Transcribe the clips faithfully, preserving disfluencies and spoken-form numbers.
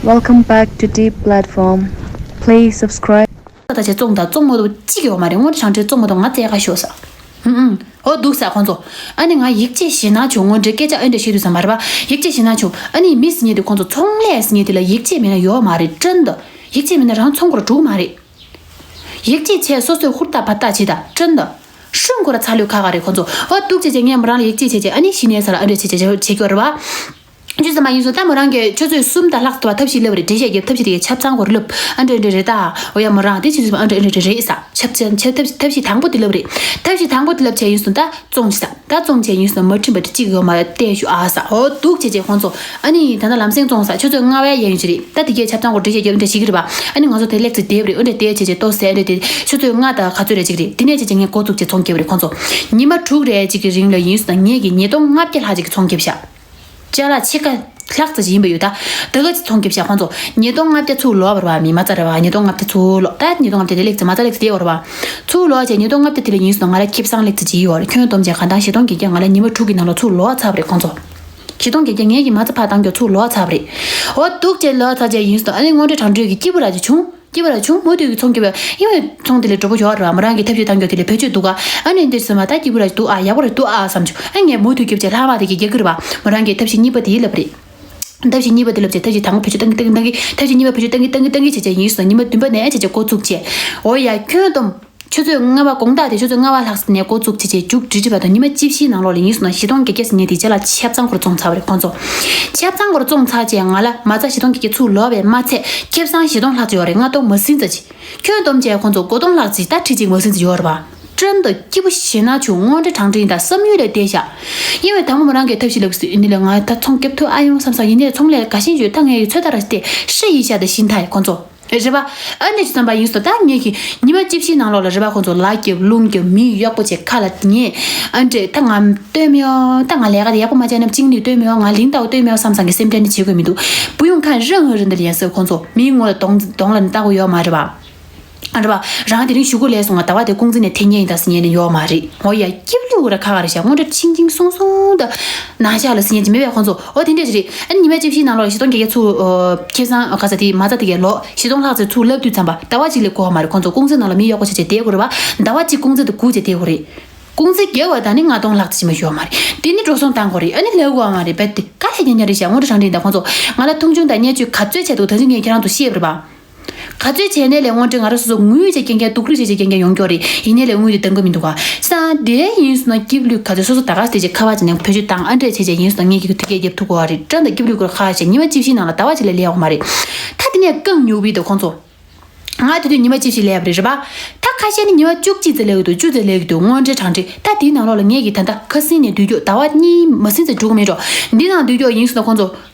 Welcome back to Deep Platform. Please subscribe. ད་ཆ་བཙོང་ད་བཙོང་མ་ཐུབ་གཅིག་ཡོད་མ་རེད། དངོས་གནས་དྲང་གནས་བཙོང་མ་ཐུབ། ང་བཙལ་ག་ཤོག་ས། ཧུམ་ཧུམ། ཨོ་འདུག་ས་ཁོང་ཚོ། ཨ་ནི་ང་ཡིག་ཆ་ཞེ་ན་བྱུང་། དངོས་འབྲེལ་སྐད་ཆ་ཨ་འདྲ་བཤད་དུས་ཙམ་པ་རེད་པ། ཡིག་ཆ་ཞེ་ན་བྱུང་། ཨ་ནི་མི་ཟེར་མཁན་དེ་ཁོང་ཚོ་ཚོང་ལས་ཟེར་མཁན་དེ་ལ་ཡིག་ཆ་མེད་ན་ཡོད་མ་རེད། བཀྲ་འདུག་ཡིག་ཆ་མེད་ན་རང་ཚོང་སྐོར་འགྲོ་གི་མ་རེད། ཡིག་ཆ་བྱས་སོ་སོས་ཧུར་ཐག་འབད་ཐག་བྱེད་ད། བཀྲ་འདུག་ཧྲུན་གོ་ར་ཚ་ལོས་ཁ་ཁ་རེད་ཁོང་ཚོ། ཨོ་འདུག་བྱས་བྱས་ངས་མོ་རང་ལ་ཡིག་ཆ་བྱས་བྱས་ཨ་ནི་གཞི་ནས་ས་ལ་ཨ་འདྲ་བྱས་བྱས་བྱས་བྱེད་ཀྱི་ཡོད་རེད་པ། རྒྱུ་ཙམ་མ་ཡིན་སོང་། ད་མོ་རང་གིས་ཆུ་ཚོད་གསུམ་དང་ལྷག་ཙམ་བ་ཐབས་ཤེས་ལབ་རེད། འགྲེལ་བཤད་རྒྱབ། ཐབས་ཤེས་དེ་གའི་ཆབ་ཚང་སྐོར་ལབ། ཨ་འདྲ་འདྲ་རེད་ད། འོ་ཡ་མོ་རང་དེ་ཆུ་ཚོད་ཨ་འདྲ་འདྲ་རེད་ས། ཆབ་ཆབ་ཆབ་ཐབས་ཐབས་ཤེས་དང་པོ་དེ་ལབ་རེད། ཐབས་ཤེས་དང་པོ་དེ་ལབ་བྱས་ཡིན་སོང་། ད་བཙོང་བྱས་ས། ད་བཙོང་བྱས་ཡིན་སོང་། མ་འགྲིག་མ་འགྲིག་གཅིག་ཡོད་མ་རེད། བལྟས་ཤོག་ཨ་ས། འོ་འདུག་བྱས་བྱས་ཁོང་ཚོ། ཨ་ནི་ད་ལྟ་ལམ་སེང་བཙོང་ས་ཆུ་ཚོད་ལྔ་པའི་གཡས་གཡོན་ཅིག་རེད། ད་དེ་གའི་ཆབ་ཚང་སྐོར་འགྲེལ་བཤད་རྒྱབ། འདྲ་བྱེད་ཀྱི་རེད་པ། ཨ་ནི་ང་ཚོ་དེ་ལེགས་ཚེ་བསྡད་པ་རེད། འོ་འདྲ་བསྡད་བྱས་བྱས་ལྟོས་ཟེར། འདྲ་དེ་ཆུ་ཚོད་ལྔ་དང་ག་ཚོད་རེད་ཅིག་རེད། དེ་ནས་བྱས་བྱས་ངས་འགོ་བཙུགས་བྱས་ཚོང་རྒྱབ་པ་རེད་ཁོང་ཚོ། ཉི་མ་དྲུག་རེ་ཅིག་གི་རིང་ལ་ཡིན་སོང་། ངས་ཀྱིས་ཉིས་སྟོང་ལྔ་བརྒྱ་ལྷག་ཅིག་གི་ཚོང་རྒྱབ་ཤག་ཅ་ལག་ཕྱེད་ཀ་ལྷག་ཙམ་ཞིག་ཡིན་པ་ཡོད་ད། ད་ག་ཅིག་ཚོང་རྒྱབ་ཤག་ཁོང་ཚོ། ཉིས་སྟོང་ལྔ་བརྒྱ་ཚུར་ལོག་པ་རེད་པ། མི་མ་རྩ་རེད་པ། ཉིས་སྟོང་ལྔ་བརྒྱ་ཚུར་ལོག་ད་ཉིས་སྟོང་ལྔ་བརྒྱ་དེ་ལེགས་ཙམ་མ་རྩ་ལེགས་ཙམ་བསྡད་པ་རེད་པ། ཚུར་ལོག་བྱས་ཉིས་སྟོང་ལྔ་བརྒྱ་དེ་ལ་ཡིན་སོང་། ང་ལ་ཁེ་བཟང་ལེགས་ཙམ་ཅིག་ཡོད་རེད། ཁྱོན་བསྡོམས་བྱས་གང་ལྟར་བཞི་སྟོང་བརྒྱད་བརྒྱ་ང་ལ་ཉི་མ་དྲུག་གི་ནང་ལོགས་ཚུར་ལོག་ཚར་བ་རེད་ཁོང་ཚོ། བཞི་སྟོང་བརྒྱད་བརྒྱ་ངས་ཀྱིས་མ་རྩ་ཕར་བཏང་རྒྱུ་ཚུར་ལོག་ཚར་བ་རེད། འོ་འདུག་བྱས་ལོག་ཚར་བྱས་ཡིན་སོང་། ཨ་ནི་དངོས་འབྲེལ་དྲང་འབྲེལ་གྱི་སྐྱིད་པོ་ར་ཅིག་བྱུང་། སྐྱིད་པ་ར་བྱུང་། མུ་མཐུད་ཀྱི་ཚོང་རྒྱབ་པ་ཡིན་པས་ཚོང་དེ་ལས་འགྲོ་པོ་ཡོད་རེད་པ། མོ་རང་གིས་ཐབས་ཤེས་བཏང་རྒྱུ་དེ་ལས་བེད་སྤྱོད་འདུག་ག་ཨ་ནི་འདི་སོང་བ་ད་སྐྱིད་པོ་ར་ཅིག་འདུག་ཨ། ཡག་པོ་ར་འདུག་ཨ་བསམ་བྱུང་། ཨ་ངས་མུ་མཐུད་རྒྱབ་བྱས་ལྷག་མ་དེ་གི་རྒྱག་གི་རེད་པ། མོ་རང་གིས་ཐབས་ཤེས་གཉིས་པ་དེ་ལབ་རེད། ཐབས་ཤེས་དང་པོ་བེད་སྤྱོད་བཏང་གི་བཏང་གི་བཏང་གི། ཐབས་ཤེས་གཉིས་པ་བེད་སྤྱོད་བཏང་གི་བཏང་གི་བཏང་གི་བྱས་བྱས་ཡིན་སོང་། ཉི་མ་བདུན་པ་ནས་བྱས་བྱས་འགོ་བཙུགས་བྱས། འོ་ཡ་ཁྱོན་བསྡོམས། ཆུ་ཚོད་ལྔ་པ་དགོང་དག་དེ་ཆུ་ཚོད་ལྔ་པ་ལྷག་ཙམ་ནས་འགོ་བཙུགས་བྱས་བྱས་མཇུག་སྒྲིལ་བྱེད་བར་དུ་ཉི་མ་བཅུ་བཞིའི་ནང་ལོགས་ལ་ཡིན་སོང་ན་བཞི་སྟོང་བརྒྱད་བརྒྱ་ཟེར་མཁན་དེ་ཅ་ལག་ཆབ་ཚང་སྐོར་བཙོང་ཚར་བ་རེད་ཁོང་ཚོ། ཆབ་ཚང་སྐོར་བཙོང་ཚར་རྗེས་ང་ལ་མ་རྩ་བཞི་སྟོང་བརྒྱད་བརྒྱ་ཚུར་ལོག་པས་མ་ཚད་ཁེ་བཟང་བཞི་སྟོང་ལྷག་ཙམ་ཡོད་རེད། ལྔ་སྟོང་མ་ཟིན་ཙམ་ཅིག་ཁྱོན་བསྡོམས་བྱས་ཁོང་ཚོ་དགུ་སྟོང་ལྷག་ཙམ་ད་ཁྲི་གཅིག་མ་ཟིན་ཙམ་ཡོད་རེད་པ། བཀྲ་འདུག་སྐྱིད་པོ་ཞེ་ན་བྱུང་། དངོས་འབྲེལ་དྲང་འབྲེལ་ཡིན་ད་བསམ་ཡུལ་ལས་འདས་བཞག་ཡིན་པས་དང་པོ་མོ་རང་གིས་ཐབས་ཤེས་ལབ་ཡིན་ནི་ལས་ང་ད་ཚོང་རྒྱབ་ཐུབ་ཨ་ཡོང་བསམ་བསམ། ཡིན་ནའི་ཚོང་ལས་དགའ་ཞེན་ཡོད། ད་ངས་ཚོད་ལྟ་ར་སྟེ་ཧྲི་ཡི་ཤ་ད་ཤིན་ཐའི་ཁོང་ཚོ། རེད་པ། ཨ་འདྲས་ཅིག་བསམ་པ་ཡིན་སོང་། ད་ངས་ཀྱིས་ཉི་མ་བཅུ་བཞིའི་ནང་ལོགས་ལ་རེད་པ། ཁོང་ཚོ་ལག་རྒྱབ་རླུང་རྒྱབ་མི་གཡོག་པོ་བྱས་ཁ་ལ་ཉན། ཨ་འདྲས་ད་ང་ལྟོས་མི་ཡོང་། ད་ང་ལས་ཀ་དེ་ཡག་པོ་མ་བྱས་ན་ཅིང་ལི་ལྟོས་མི་ཡོང་། ང་ལིང་ཏའོ་ལྟོས་མི་ཡོང་བསམ་བསམ་གི་སེམས་ཁྲལ་ནི་བྱེད་དགོས་མི་འདུག་བུ་ཡུང་ཁ་རང་རང་འདི་ལ་ཡན་སོ་ཁོང་ཚོ་མིའི་ངོ་ལ་གདོང་གདོང་ལ་ནི་ལྟ་དགོས་ཡོད་མ་རེད་པ། ཨ་རེད་པ། རང་དེ་རིང་གཞུག་གུ་ལས་སོང་། ང་ཟླ་བ་དེ་གུང་ཚིགས་ནས་འཐེན་མཁན་ཡིན་ད་ཟེར་མཁན་ནི་ཡོད་མ་རེད། འོ་ཡ་སྐྱིད་ལུག་ར་ཁ་ཁ་རེད་ཤག་དངོས་འབྲེལ་ཆིང་ཆིང་སུང་སུང་ད་ནང་ཤག་ལ་ཟེར་མཁན་ཅིག་མེད་པས་ཁོང་ཚོ། འོ་དེ་འདྲས་ཞིག་རེད། ཨ་ནི་ཉི་མ་བཅུ་བཞིའི་ནང་ལོགས་ལ་བཞི་སྟོང་བརྒྱད་བརྒྱ་ཚུར་ཨོ་ཁེ་བཟང་ག་ས་དེ་མ་རྩ་དེ་གའི་ལོག་བཞི་སྟོང་ལྷག་ཙམ་ཚུར་ལབ་དུས་ཙམ་པ་ཟླ་བ་གཅིག་ལས་འགོར་བ་མ་རེད། ཁོང་ཚོ་གུང་ཚིགས་ནང་ལ་མི་གཡོག་པོ་བྱས་བྱས་བསྡད་དགོས་རེད་པ། ཟླ་བ་གཅིག་གུང་ཚིགས་དེ་སྒུག་བྱས་བསྡད་དགོས་རེད། གུང་ཚིགས་བརྒྱབ་པ་ད་ནི་ལྔ་སྟོང་ལྷག་ཙམ་ཞིག་མ་ཞུ་བ་མ་རེད། དེ་ནི་འགྲོ་སོང་བཏང་དགོས་རེད། ཨ་ནི་ལས་འགུལ་བ་མ་རེད། རྦད་དེ་དཀའ་ལས་རྒྱག་མཁན་རེད་ཤག་དངོས་འབྲེལ་དྲང་འབྲེལ་ཡིན་ད་ཁོང་ཚོ། ང་ལ་མཐོང་ཆུང་དང་བརྙས་བཅོས་ག་ཚོད་བྱས་འདུག་ད་ཅི་ངས་ཁྱེད་རང་ཚོ་བཤད་པ་རེད་པ། ག་ཚོད་བྱས་ནས་ལས་དངོས་འབྲེལ་ང་རང་སོ་སོ་ངུས་བྱས་རྐྱང་རྐྱང་སྡུག་རུས་བྱས་བྱས་རྐྱང་རྐྱང་ཡོང་རྒྱུ་རེད། ཡིན་ནའི་ལས་དངུལ་དེ་འདང་གི་མི་འདུག་ག་ས་དེ་ཡིན་སོང་ན་སྐྱིད་ལུས་ག་ཚོད་སོ་སོ་ད་ག་ཟེ་བྱས་ཁ་པར་བྱས་ནས་བེད་སྤྱོད་བཏང་། ཨ་འདྲས་བྱས་བྱས་ཡིན་སོང་ན་ངས་ཀྱི་དུས་སྐད་རྒྱབ་ཐུབ་གོ་བ་རེད། བཀྲ་འདུག་སྐྱིད་ལུས་སྐོར་ཁ་བྱས་ཉི་མ་བཅུ་བཞིའི་ནང་ལ་ཟླ་བ་གཅིག་ལས་ལས་ཡོང་མ་རེད། ད་དེ་ནས་རྐང་ཉུག་པའི་དུ་ཁོང་ཚོ། ང་དེ་དུས་ཉི་མ་བཅུ་བཞི་ལས་པ་རེད་རེད་པ། ད་ཁ་ཤས་ནི་ཉི་མ་བཅུ་གཅིག་ཙམ་ལས་ཀྱི་འདུག་བཅུ་ཙམ་ལས་ཀྱི་འདུག་དངོས་འབྲེལ་དྲང་འབྲེལ། ད་དེའི་ནང་ལོགས་ལ་ངས་ཀྱི་ད་ལྟ་ཁ་སང་ནས་སྡོད་རྒྱུ་ཟླ་བ་གཉིས་མ་ཟིན་ཙམ་འགྲོ་གི་མེད་འགྲོ། འདི་ནང་སྡོད་རྒྱུ་ཡིན་སོང་ན་ཁོང་ཚོ།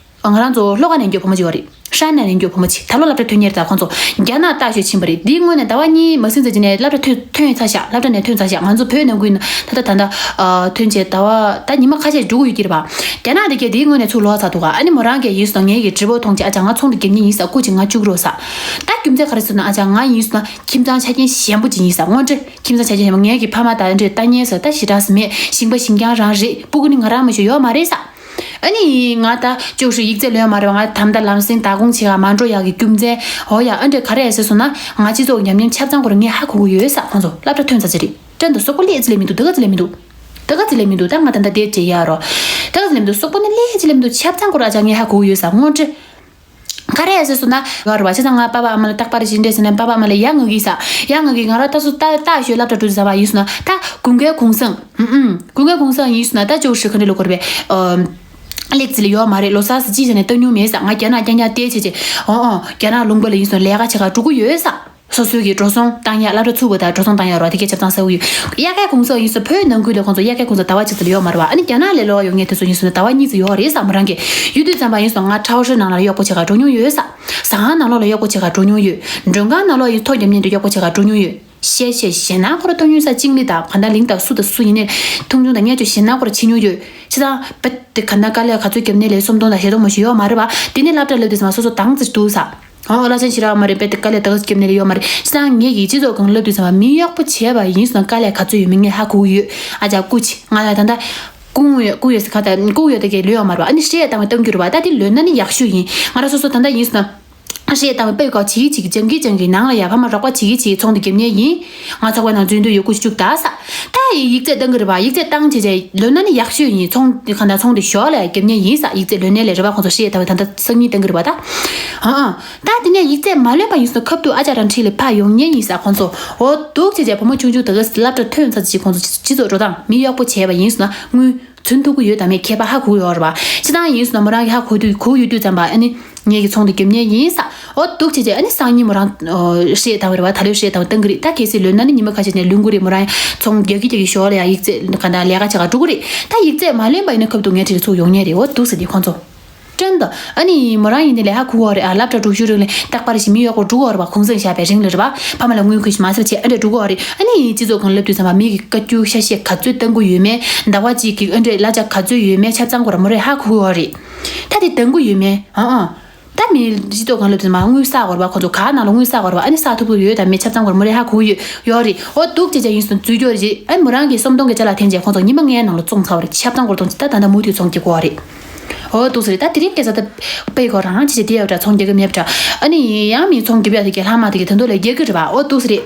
ང་རང་ཚོ་ལྷོ་ཁ་ནས་འགྱོ་བུ་མོ་ཅིག་ཡོད་རེད། ཧྲན་ནས་འགྱོ་བུ་མོ་ཅིག་ད་ལོ་སློབ་གྲྭ་ཐོན་མཁན་རེད། ད་ཁོང་ཚོ་རྒྱ་ནག་ལྟ་ཞོད་ཕྱིན་པ་རེད། འདིའི་སྔོན་ནས་ཟླ་བ་གཉིས་མ་ཟིན་ཙམ་ཅིག་ནས་སློབ་གྲྭ་ཐོན་ཐོན་ཚར་ཤག་སློབ་གྲྭ་ནས་ཐོན་ཚར་ཤག་ང་ཚོ་བོད་ནང་ཁུལ་ན་ད་ལྟ་ད་ལྟ་ཨ་ཐོན་བྱས་ཟླ་བ་ད་ཉི་མ་ཁ་ཤས་འགྲོ་གི་ཡོད་ཀྱི་རེད་པ། རྒྱ་ནག་དེ་གས་འདིའི་སྔོན་ནས་ཚུར་ལོག་ཚར་འདུག་ག་ཨ་ནི་མོ་རང་གིས་ཡིན་སོང་ངས་ཀྱི་ཀྲི་པོ་མཐོང་བྱས། ཨ་ཅག་ང་ཚོང་དུ་རྒྱབ་མཁན་ཡིན་ས། སྐུ་མཁྱེན་ང་བཅུག་རོགས་ས། ད་རྒྱུ་མཚན་ག་རེ་ཟེར་ན། ཨ་ཅག་ང་ཡིན་སོང་ན་ཁྱིམ་ཚང་ཆ་རྐྱེན་ཞན་པོ་ཅིག་ཡིན་ས། དངོས་འབྲེལ་ཁྱིམ་ཚང་ཆ་རྐྱེན་ཞན་པོ། ངས་ཀྱི་ཕ་མ་དང་འདྲེས་ལྟ་མཁན་ས་ད་ཞེ་དྲག་ས་མེད། ཞིང་པ་ཞིང་རྐྱང་རང་རེད། སྤུ་གུ་ནི་ང་རང་མ་གཏོགས་ཡོད་མ་རེད་ས། ཨ་ནི་ང་ད་ཅོག་ཧྲུའུ་ཡིག་ཚད་ལོན་མ་རེད་པ། ང་ད་ལྟ་ལམ་སེང་བདག་ཁོངས་བྱེད་ག་མ་འགྲོ་ཡག་གི་རྒྱུ་མཚན། འོ་ཡ་ཨ་འདྲས་ག་རེ་ཟེར་སོང་ན། ང་སྤྱི་ཚོགས་ཉམས་ཉེས་ཆ་ཚང་སྐོར་ངས་ཧ་གོ་གི་ཡོད་ས། ཁོང་ཚོ་སློབ་གྲྭ་ཐོན་ཚར་ཅིག་རེད། བཀྲ་འདུག་སོག་པོ་ལས་ཅི་ལས་མི་འདུག་ད་ག་ཅི་ལས་མི་འདུག་ད་ག་ཅི་ལས་མི་འདུག་ད་ང་ད་ལྟ་དེ་བྱེད་ཡ་རོ། ད་ག་ཅི་ལས་མི་འདུག་སོག་པོ་ནི་ལས་ཅི་ལས་མི་འདུག་ཆ་ཚང་སྐོར་ཨ་ཅག་ངས་ཧ་གོ་གི་ཡོད་ས། དངོས་འབྲེལ། ག་རེ་ཟེར་སོང་ན། ག་རེ་བ་ཆ་ཚང་ང་པ་ཕ་ཨ་མ་ལ་རྟག་པར་ཞིག་འདྲེས་ཟེར་ན་པ་ཕ་ཨ་མ་ལ་ཡ་ང་གི་ས། ཡ་ང་གི་ང་ར་ད་སུ་ད་ད་ཞོལ་སློབ་གྲྭ་འགྲོ་ཟ་བ་ཡིན་སོང་ན་ད་དགུན་ཁའི་གུང་སེང་། ཨུམ་ཨུམ། དགུན་ཁའི་གུང་སེང་ཡིན་སོང་ན་ད་ཅོག་ཧྲུའུ་ག་འདྲ་ལ་གོ་རེ་བས། ཨམ། ལེགས་ཚིག་ལ་ཡོད་མ་རེད། ལོ་སར་སི་ཅི་ཟེར་ནས་ལྟ་མྱོང་མེད་ས། ང་རྒྱ་ནག་རྐྱང་རྐྱང་བལྟས་བྱས་བྱས། ཨོ་ཨོ། རྒྱ་ནག་ལུང་པ་ལ་ཡིན་སོང་ལས་ཀ་བྱེད་ག་འགྲོ་གི་ཡོད་ས། སོ་སོའི་གི་འགྲོ་སོང་བཏང་ཡ། སློབ་གྲྭ་ཚུགས་པ་དང་འགྲོ་སོང་བཏང་ཡ་རོ། དེ་གའི་ཆ་ཚང་ཟ་གི་ཡོད། དབྱར་ཁའི་གུང་སེང་ཡིན་སོང་བོད་ནང་ཁུལ་ལ་ཁོང་ཚོ་དབྱར་ཁའི་གུང་སེང་ཟླ་བ་གཅིག་ཙམ་ལ་ཡོད་མ་རེད་པ། ཨ་ནི་རྒྱ་ནག་ལ་ལོག་ཡོང་མཁན་དེ་ཚོ་ཡིན་སོང་ན་ཟླ་བ་གཉིས་ཙམ་ཡོད་རེད་ས། མོ་རང་གིས་ཡོད་དུས་ཙམ་པ་ཡིན་སོང་ང་ཁྲའོ་ཧྲི་ནང་ལ་གཡོག་པོ་བྱེད་ག་འགྲོ་མྱོང་ཡོད་ས། ཟ་ཁང་ནང་ལོགས་ལ་གཡོག་པོ་བྱེད་ག་འགྲོ་མྱོང་ཡོད། མགྲོན་ཁང་ནང་ལོགས་ཡིན་ཐོ་བརྒྱབ་མཁན་དུ་གཡོག་པོ་བྱེད་ག་འགྲོ་མྱོང་ཡོད། བཤད་བཤད་ཞེད་སྣང་ཁོ་ར་གཏོང་མྱོང་ས། ཅིང་ལི་དང་གང་ལྟར་ལིང་དང་སུ་དང་སུ་ཡིན་ནའི་མཐོང་ཆུང་དང་བརྙས་བཅོས་ཞེད་སྣང་ཁོ་ར་བྱེད་མྱོང་ཡོད། བྱས་ཙང་བེད་དེ་ག་ན་དཀའ་ལས་ག་ཚོད་བརྒྱབ་ནའི་ལས་སུམ་སྟོང་དང་བཞི་སྟོང་མ་ཞིག་ཡོད་མ་རེད་པ། དེ་ནས་སློབ་གྲྭ་སླེབས་དུས་ཙམ་པ་སོ་སོ་དྭངས་ཙིག་འདུག་ས། ཨོ་བླ་ཆེན་ཞེ་དྲག་མ་རེད། བེད་དེ་དཀའ་ལས་ད་ག་ཚོད་བརྒྱབ་ནའི་ལས་ཡོད་མ་རེད། བྱས་ཙང་ངེད་ཀྱིས་སྤྱི་ཚོགས་སྒང་སླེབས་དུས་ཙམ་པ་མི་གཡོག་པོ་བྱས་པ་ཡིན་སོང་དཀའ་ལས་ག་ཚོད་ཡོད་མེད་ངས་ཧ་གོ་གི་ཡོད། ཨ་ཅག་སྐུ་མཁྱེན་ང་ལ་ད་ལྟ་ སྐུང་ཡོད་སྐུང་ཡོད་ཟེར་ཁ་ད་སྐུང་ཡོད་ད་གས་ལོས་ཡོད་མ་རེད་པ། ཨ་ནི་ཧྲེ་ཡ་བཏང་བའི་གཏམ་རྒྱུད་རེད་པ། ད་དེ་ལོས་ན་ནི་ཡག་ཤོས་ཡིན། ང་རང་སོ་སོ་ད་ལྟ་ཡིན་སོང་ན། ཧྲེ་ཡ་བཏང་བའི་དཔེ་ཀ་བྱེད་ཀྱི་བྱེད་ཀྱི་སྦྱང་གི་སྦྱང་གི་ནང་ལ་ཡ་ཕ་མ་རོགས་པ་བྱེད་ཀྱི་བྱེད་ཀྱི་ཚོང་དེ་རྒྱབ་མཁན་ཡིན། ང་ཚོགས་པའི་ནང་འཛུལ་འདོད་ཡོད་སྐུ་གཅིག་ད་ས། ད་ཡིག་ཚད་བཏང་གི་རེད་པ། ཡིག་ཚད་བཏང་བྱས་བྱས་ལོས་ན་ནི་ཡག་ཤོས་ཡིན། ཚོང་དེ་ག་ད་ཚོང་དེ་ཞོར་ལ་ཡ་རྒྱབ་མཁན་ཡིན་ས། ཡིག་ཚད་ལོས་ནས་ལས་རེད་པ། ཁོང་ཚོ་ཧྲེ་ཡ་བཏང་བའི་ད་ལྟ་སང་ཉིན་བཏང་གི་རེད་པ་ད། ཨ་ཨ། ད་དེ་ནས་ཡིག་ཚད་མ་ལོན་པ་ཡིན་སོང་ཁབ་ཏུ་ཨ་ཅག་རང་འཁྲིས་ལ་ཕར་ཡོང་མཁན་ཡིན་ས། ཁོང་ཚོ་འོ་འདུག་བྱས་བྱས་བུ་མོ་ཆུང་ཆུང་དེ་ག་སློབ་གྲྭ་ཐོན་ཚར་ཅིག་ཁོང་ཚོ་སྤྱི་ཚོགས་འགྲོ་སྟངས་མི་གཡོག་པོ་བྱས་པ་ཡིན་སོང་ན་དངུལ་ཚུན་ཐུབ་ཀྱི་ཡོད་དམ་མེད་མཁས་པ་ཧ་གོ་གི་ཡོད་རེད་པ། སྤྱི་བཏང་ཡིན་སོང་ན་མོ་རང་གི་ཧ་གོ་དུས་གོ་ཡོད་དུས་ཙམ་པ་ཨ་ནི་ངེད་ཀྱི་ཚོང་དེ་རྒྱབ་མཁན་ཡིན་ས། འོ་འདུག་བྱས་བྱས་ཨ་ནི་སང་ཉིན་མོ་རང་ཧྲེ་ཡ་བཏང་བ་རེད་པ། ད་ལོས་ཧྲེ་ཡ་བཏང་བ་བཏང་གི་རེད། ད་གལ་སྲིད་ལོན་ན་ནི་ཉི་མ་ཁ་ཤས་ནས་ལོན་གི་རེད། མོ་རང་ཚོང་རྒྱག་གི་རྒྱག་གི་ཞོར་ལ་ཡ་ཡིག་ཚད་ག་ད་ལས་ཀ་བྱེད་ག་འགྲོ་གི་རེད། ད་ཡིག་ཚད་མ་ལོན་པ་ཡིན་ན་ཁབ་ཏུ་ངའི་འཁྲིས་ལ་ཚུར་ཡོང་མཁན་རེད། འོ་འདུག་ཟེར་དེ་ཁོང་ཚོ། བཀྲ་ཤིས་བདེ་ལེགས། ཨ་ནི་མོ་རང་ཡིན་ནའི་ལས་ཧ་གོ་གི་རེད་ཨ། སློབ་གྲྭ་འགྲོ་ཤུལ་རིང་ལ་རྟག་པར་ཞིག་མི་གཡོག་པོ་འགྲོ་གི་རེད་པ། གུང་སེང་བཞག་པའི་རིང་ལ་རེད་པ། ཕ་མ་ལ་དངུལ་ཁུལ་ཞིག་མ་ཟེར་བྱས་ཨ་འདྲ་འགྲོ་གི་རེད། ཨ་ནི་སྤྱི་ཚོགས་སྒང་སླེབས་དུས་ཙམ་པ་མི་གི་བཀའ་བཀྱོན་ཤ་ཤེད་ག་ཚོད་བཏང་གི་ཡོད་མེད། ཟླ་བ་གཅིག་གི་ཨ་འདྲ་གླ་ཆ་ག་ཚོད་ཡོད་མེད་ཆ་ཚང་སྐོར་མོ་རང་ཧ་གོ་གི་རེད། ད་དེ་བཏང་གི་ཡོད་མེད་ཨ་ཨ། ད་མི་སྤྱི་ཚོགས་སྒང་སླེབས་དུས་ཙམ་པ་དངུལ་བསགས་དགོས་རེད་པ། ཁོ་ཚོ་ག་ནང་ལ་དངུལ་བསགས་དགོས་རེད་པ། ཨ་ནི་བསགས་ཐུབ་ཀྱི་ཡོད་དམ་མེད་ཆ་ཚང་སྐོར་མོ་རང་ཧ་གོ་གི་ཡོད་ཡོད་རེད། འོ་འདུག་བྱས་བྱས་ཡིན་སོང་འཛུལ་རྒྱུ་རེད། ཨ་ནི་མོ་རང་གིས་སུམ་སྟོང་གི་ཅ་ལག་འཐེན་བྱས་ཁོ་ཚོ་ཉི་མ་ལྔའི་ནང་ལ་བཙོང་ཚར་བ་རེད། ཆ་ཚང་སྐོར་བཙོང་བྱས་ད་ད་ལྟ་མུ་མཐུད་ཚོང་རྒྱག་གི་ཡོད་རེད། འོ་འདུག་ཟེར་རེད། ད་དེ་རིང་སྐད་ཆ་ད་དཔེ་ཁོ་རང་ཅི་བྱེད་དེ་ཡོད་འདྲ་ཚོང་རྒྱག་གི་མེད་འདྲ། ཨ་ནི་ཡང་མི་ཚོང་རྒྱབ་ཡ་དེ་གའི་ལྷག་མ་དེ་གའི་ད་དུང་ལ་རྒྱག་གི་རེད་པ། འོ་འདུག་ཟེར་རེད།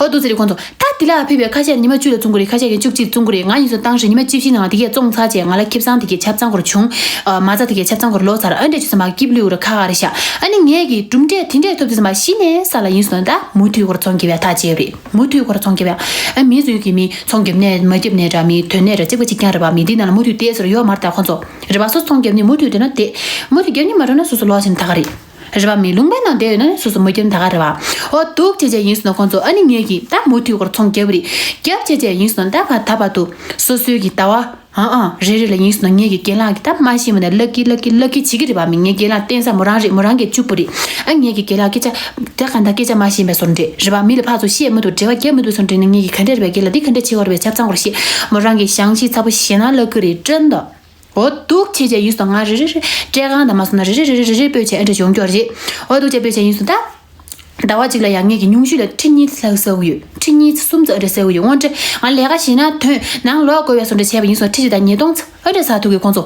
འོ་འདུག་ཟེར་རེད་ཁོང་ཚོ། ད་དེ་ལ་ཕེབས་པའི་ཁ་ཤས་ཉི་མ་བཅུ་ལ་བཙོང་གི་རེད། ཁ་ཤས་ཀྱིས་བཅུ་གཅིག་བཙོང་གི་རེད། ང་ཡིན་སོང་བཏང་ཞིང་ཉི་མ་བཅུ་བཞི་ནང་དེ་གའི་བཙོང་ཚར་བྱས་ང་ལ་ཁེ་བཟང་དེ་གའི་ཆ་ཚང་སྐོར་བྱུང་། ཨ་མ་རྩ་དེ་གའི་ཆ་ཚང་སྐོར་ལོག་ཚར། ཨ་འདྲས་བྱས་ཙམ་པ་སྐྱིབས་ལུས་ར་ཁ་ཁ་རེད་ཤག་ཨ་ནི་ངས་ཀྱི་གྲུབ་འབྲས་དེ་འདྲས་ཐོབ་དུས་ཙམ་པ་གཞི་ནས་ས་ལ་ཡིན་སོང་ད་མུ་མཐུད་སྐོར་བཙོང་གི་བས་ཐག་བཅད་རེད། མུ་མཐུད་སྐོར་བཙོང་གི་བས། ཨ་མི་ཚོས་ཀྱི་མི་ཚོང་རྒྱབ་ནས་མ་རྒྱབ་ནས་འདྲ་མི་དོན་ནས་འདྲ་གཅིག་པ་གཅིག་རྐྱང་རེད་པ། མི་འདི་ནང་ལ་མུ་མཐུད་བསྡད་ཟེར་ཡོད་མ་རེད་ད་ཁོང་ཚོ། རེད་པ། སོ་སོ་ཚོང་རྒྱབ་ནས་མུ་མཐུད་བསྡད་ན་བསྡད། མུ་མཐུད་རྒྱབ་ནས་མ་འགྲོ་ན་སོ་སོ་ལོག་ཕྱིན་ད་ག་རེད། རེད་པ། མི་ལུང་པའི་ནང་བསྡད་ཡོད་ན་སོ་སོ་མ་རྒྱབ་ན་ད་ག་རེད་པ། འོ་འདུག་བྱས་བྱས་ཡིན་སོང་ན་ཁོང་ཚོ་ཨ་ནི་ངས་ཀྱིས་ད་མུ་མཐུད་སྐོར་ཚོང་རྒྱབ་རེད། རྒྱབ་བྱས་བྱས་ཡིན་སོང་ན་ད་བར་ད་བར་དུ་སོ་སོའི་གི་ཟླ་བ་ཨ་ཨ་རེ་རེ་ལ་ཡིན་སོང་ན་ངེད་ཀྱི་རྒན་ལགས་ཀྱིས་ད་མ་ཤེས་མ་ནས་ལག་གི་ལག་གི་ལག་གི་བྱེད་ཀྱི་རེད་པ། མི་ངའི་རྒན་ལགས་བསྟེན་ས་མོ་རང་རེད། མོ་རང་གིས་བཅུག་པ་རེད། ཨ་ངེད་ཀྱི་རྒན་ལགས་སྐད་ཆ་དེ་ག་འདྲ་སྐད་ཆ་མ་ཤེས་པའི་བཟོ་འདྲ་རེད་པ། མི་ལ་ཕར་ཚུར་བཤད་མི་འདུག་འབྲེལ་བ་རྒྱབ་མི་འདུག་བཟོ་འདྲ་ནི་ངེད་ཀྱི་ག་འདྲ་རེད་པས། རྒན་ལགས་འདི་ག་འདྲ་བྱེད་དགོས་རེད་པས། ཆ་ཚང་སྐོར་བཤད། མོ་རང་གིས་བྱང་ཤིང་ཚ་པོ་ཞེ་ན་ལབ་ཀྱི་རེད་དྲན་འདུག་འོ་འདུག་བྱས་བྱས་ཡིན་སོང་ང་རེ་རེ་རེ་སྤྲད་གང་དང་མ་སོང་ན་རེ་རེ་རེ་རེ་རེ་སྤོས་བྱས་ཨ་འདྲ་ཡོང་རྒྱུ་རེད། འོ་འདུག་བྱས་སྤོས་བྱས་ཡིན་སོང་ད། ཟླ་བ་གཅིག་ལ་ཡང་ངེད་ཀྱི་ཉུང་ཤོས་ལ་ཁྲི་གཉིས་ཙམ་ཟ་གི་ཡོད། ཁྲི་གཉིས་ཙམ་གསུམ་ཙམ་ཨ་འདྲ་ཟ་གི་ཡོད། དངོས་འབྲེལ་ང་ལས་ཀ་བྱེད་ན་ཐོན་ནང་ལོག་དགོས་པའི་བཟོ་འདྲ་བྱས་པ་ཡིན་སོང་ཁྲི་གཅིག་དང་ཉིས་སྟོང་ཙམ་ཨ་འདྲ་ཟ་ཐུབ་གི་ཁོང་ཚོ།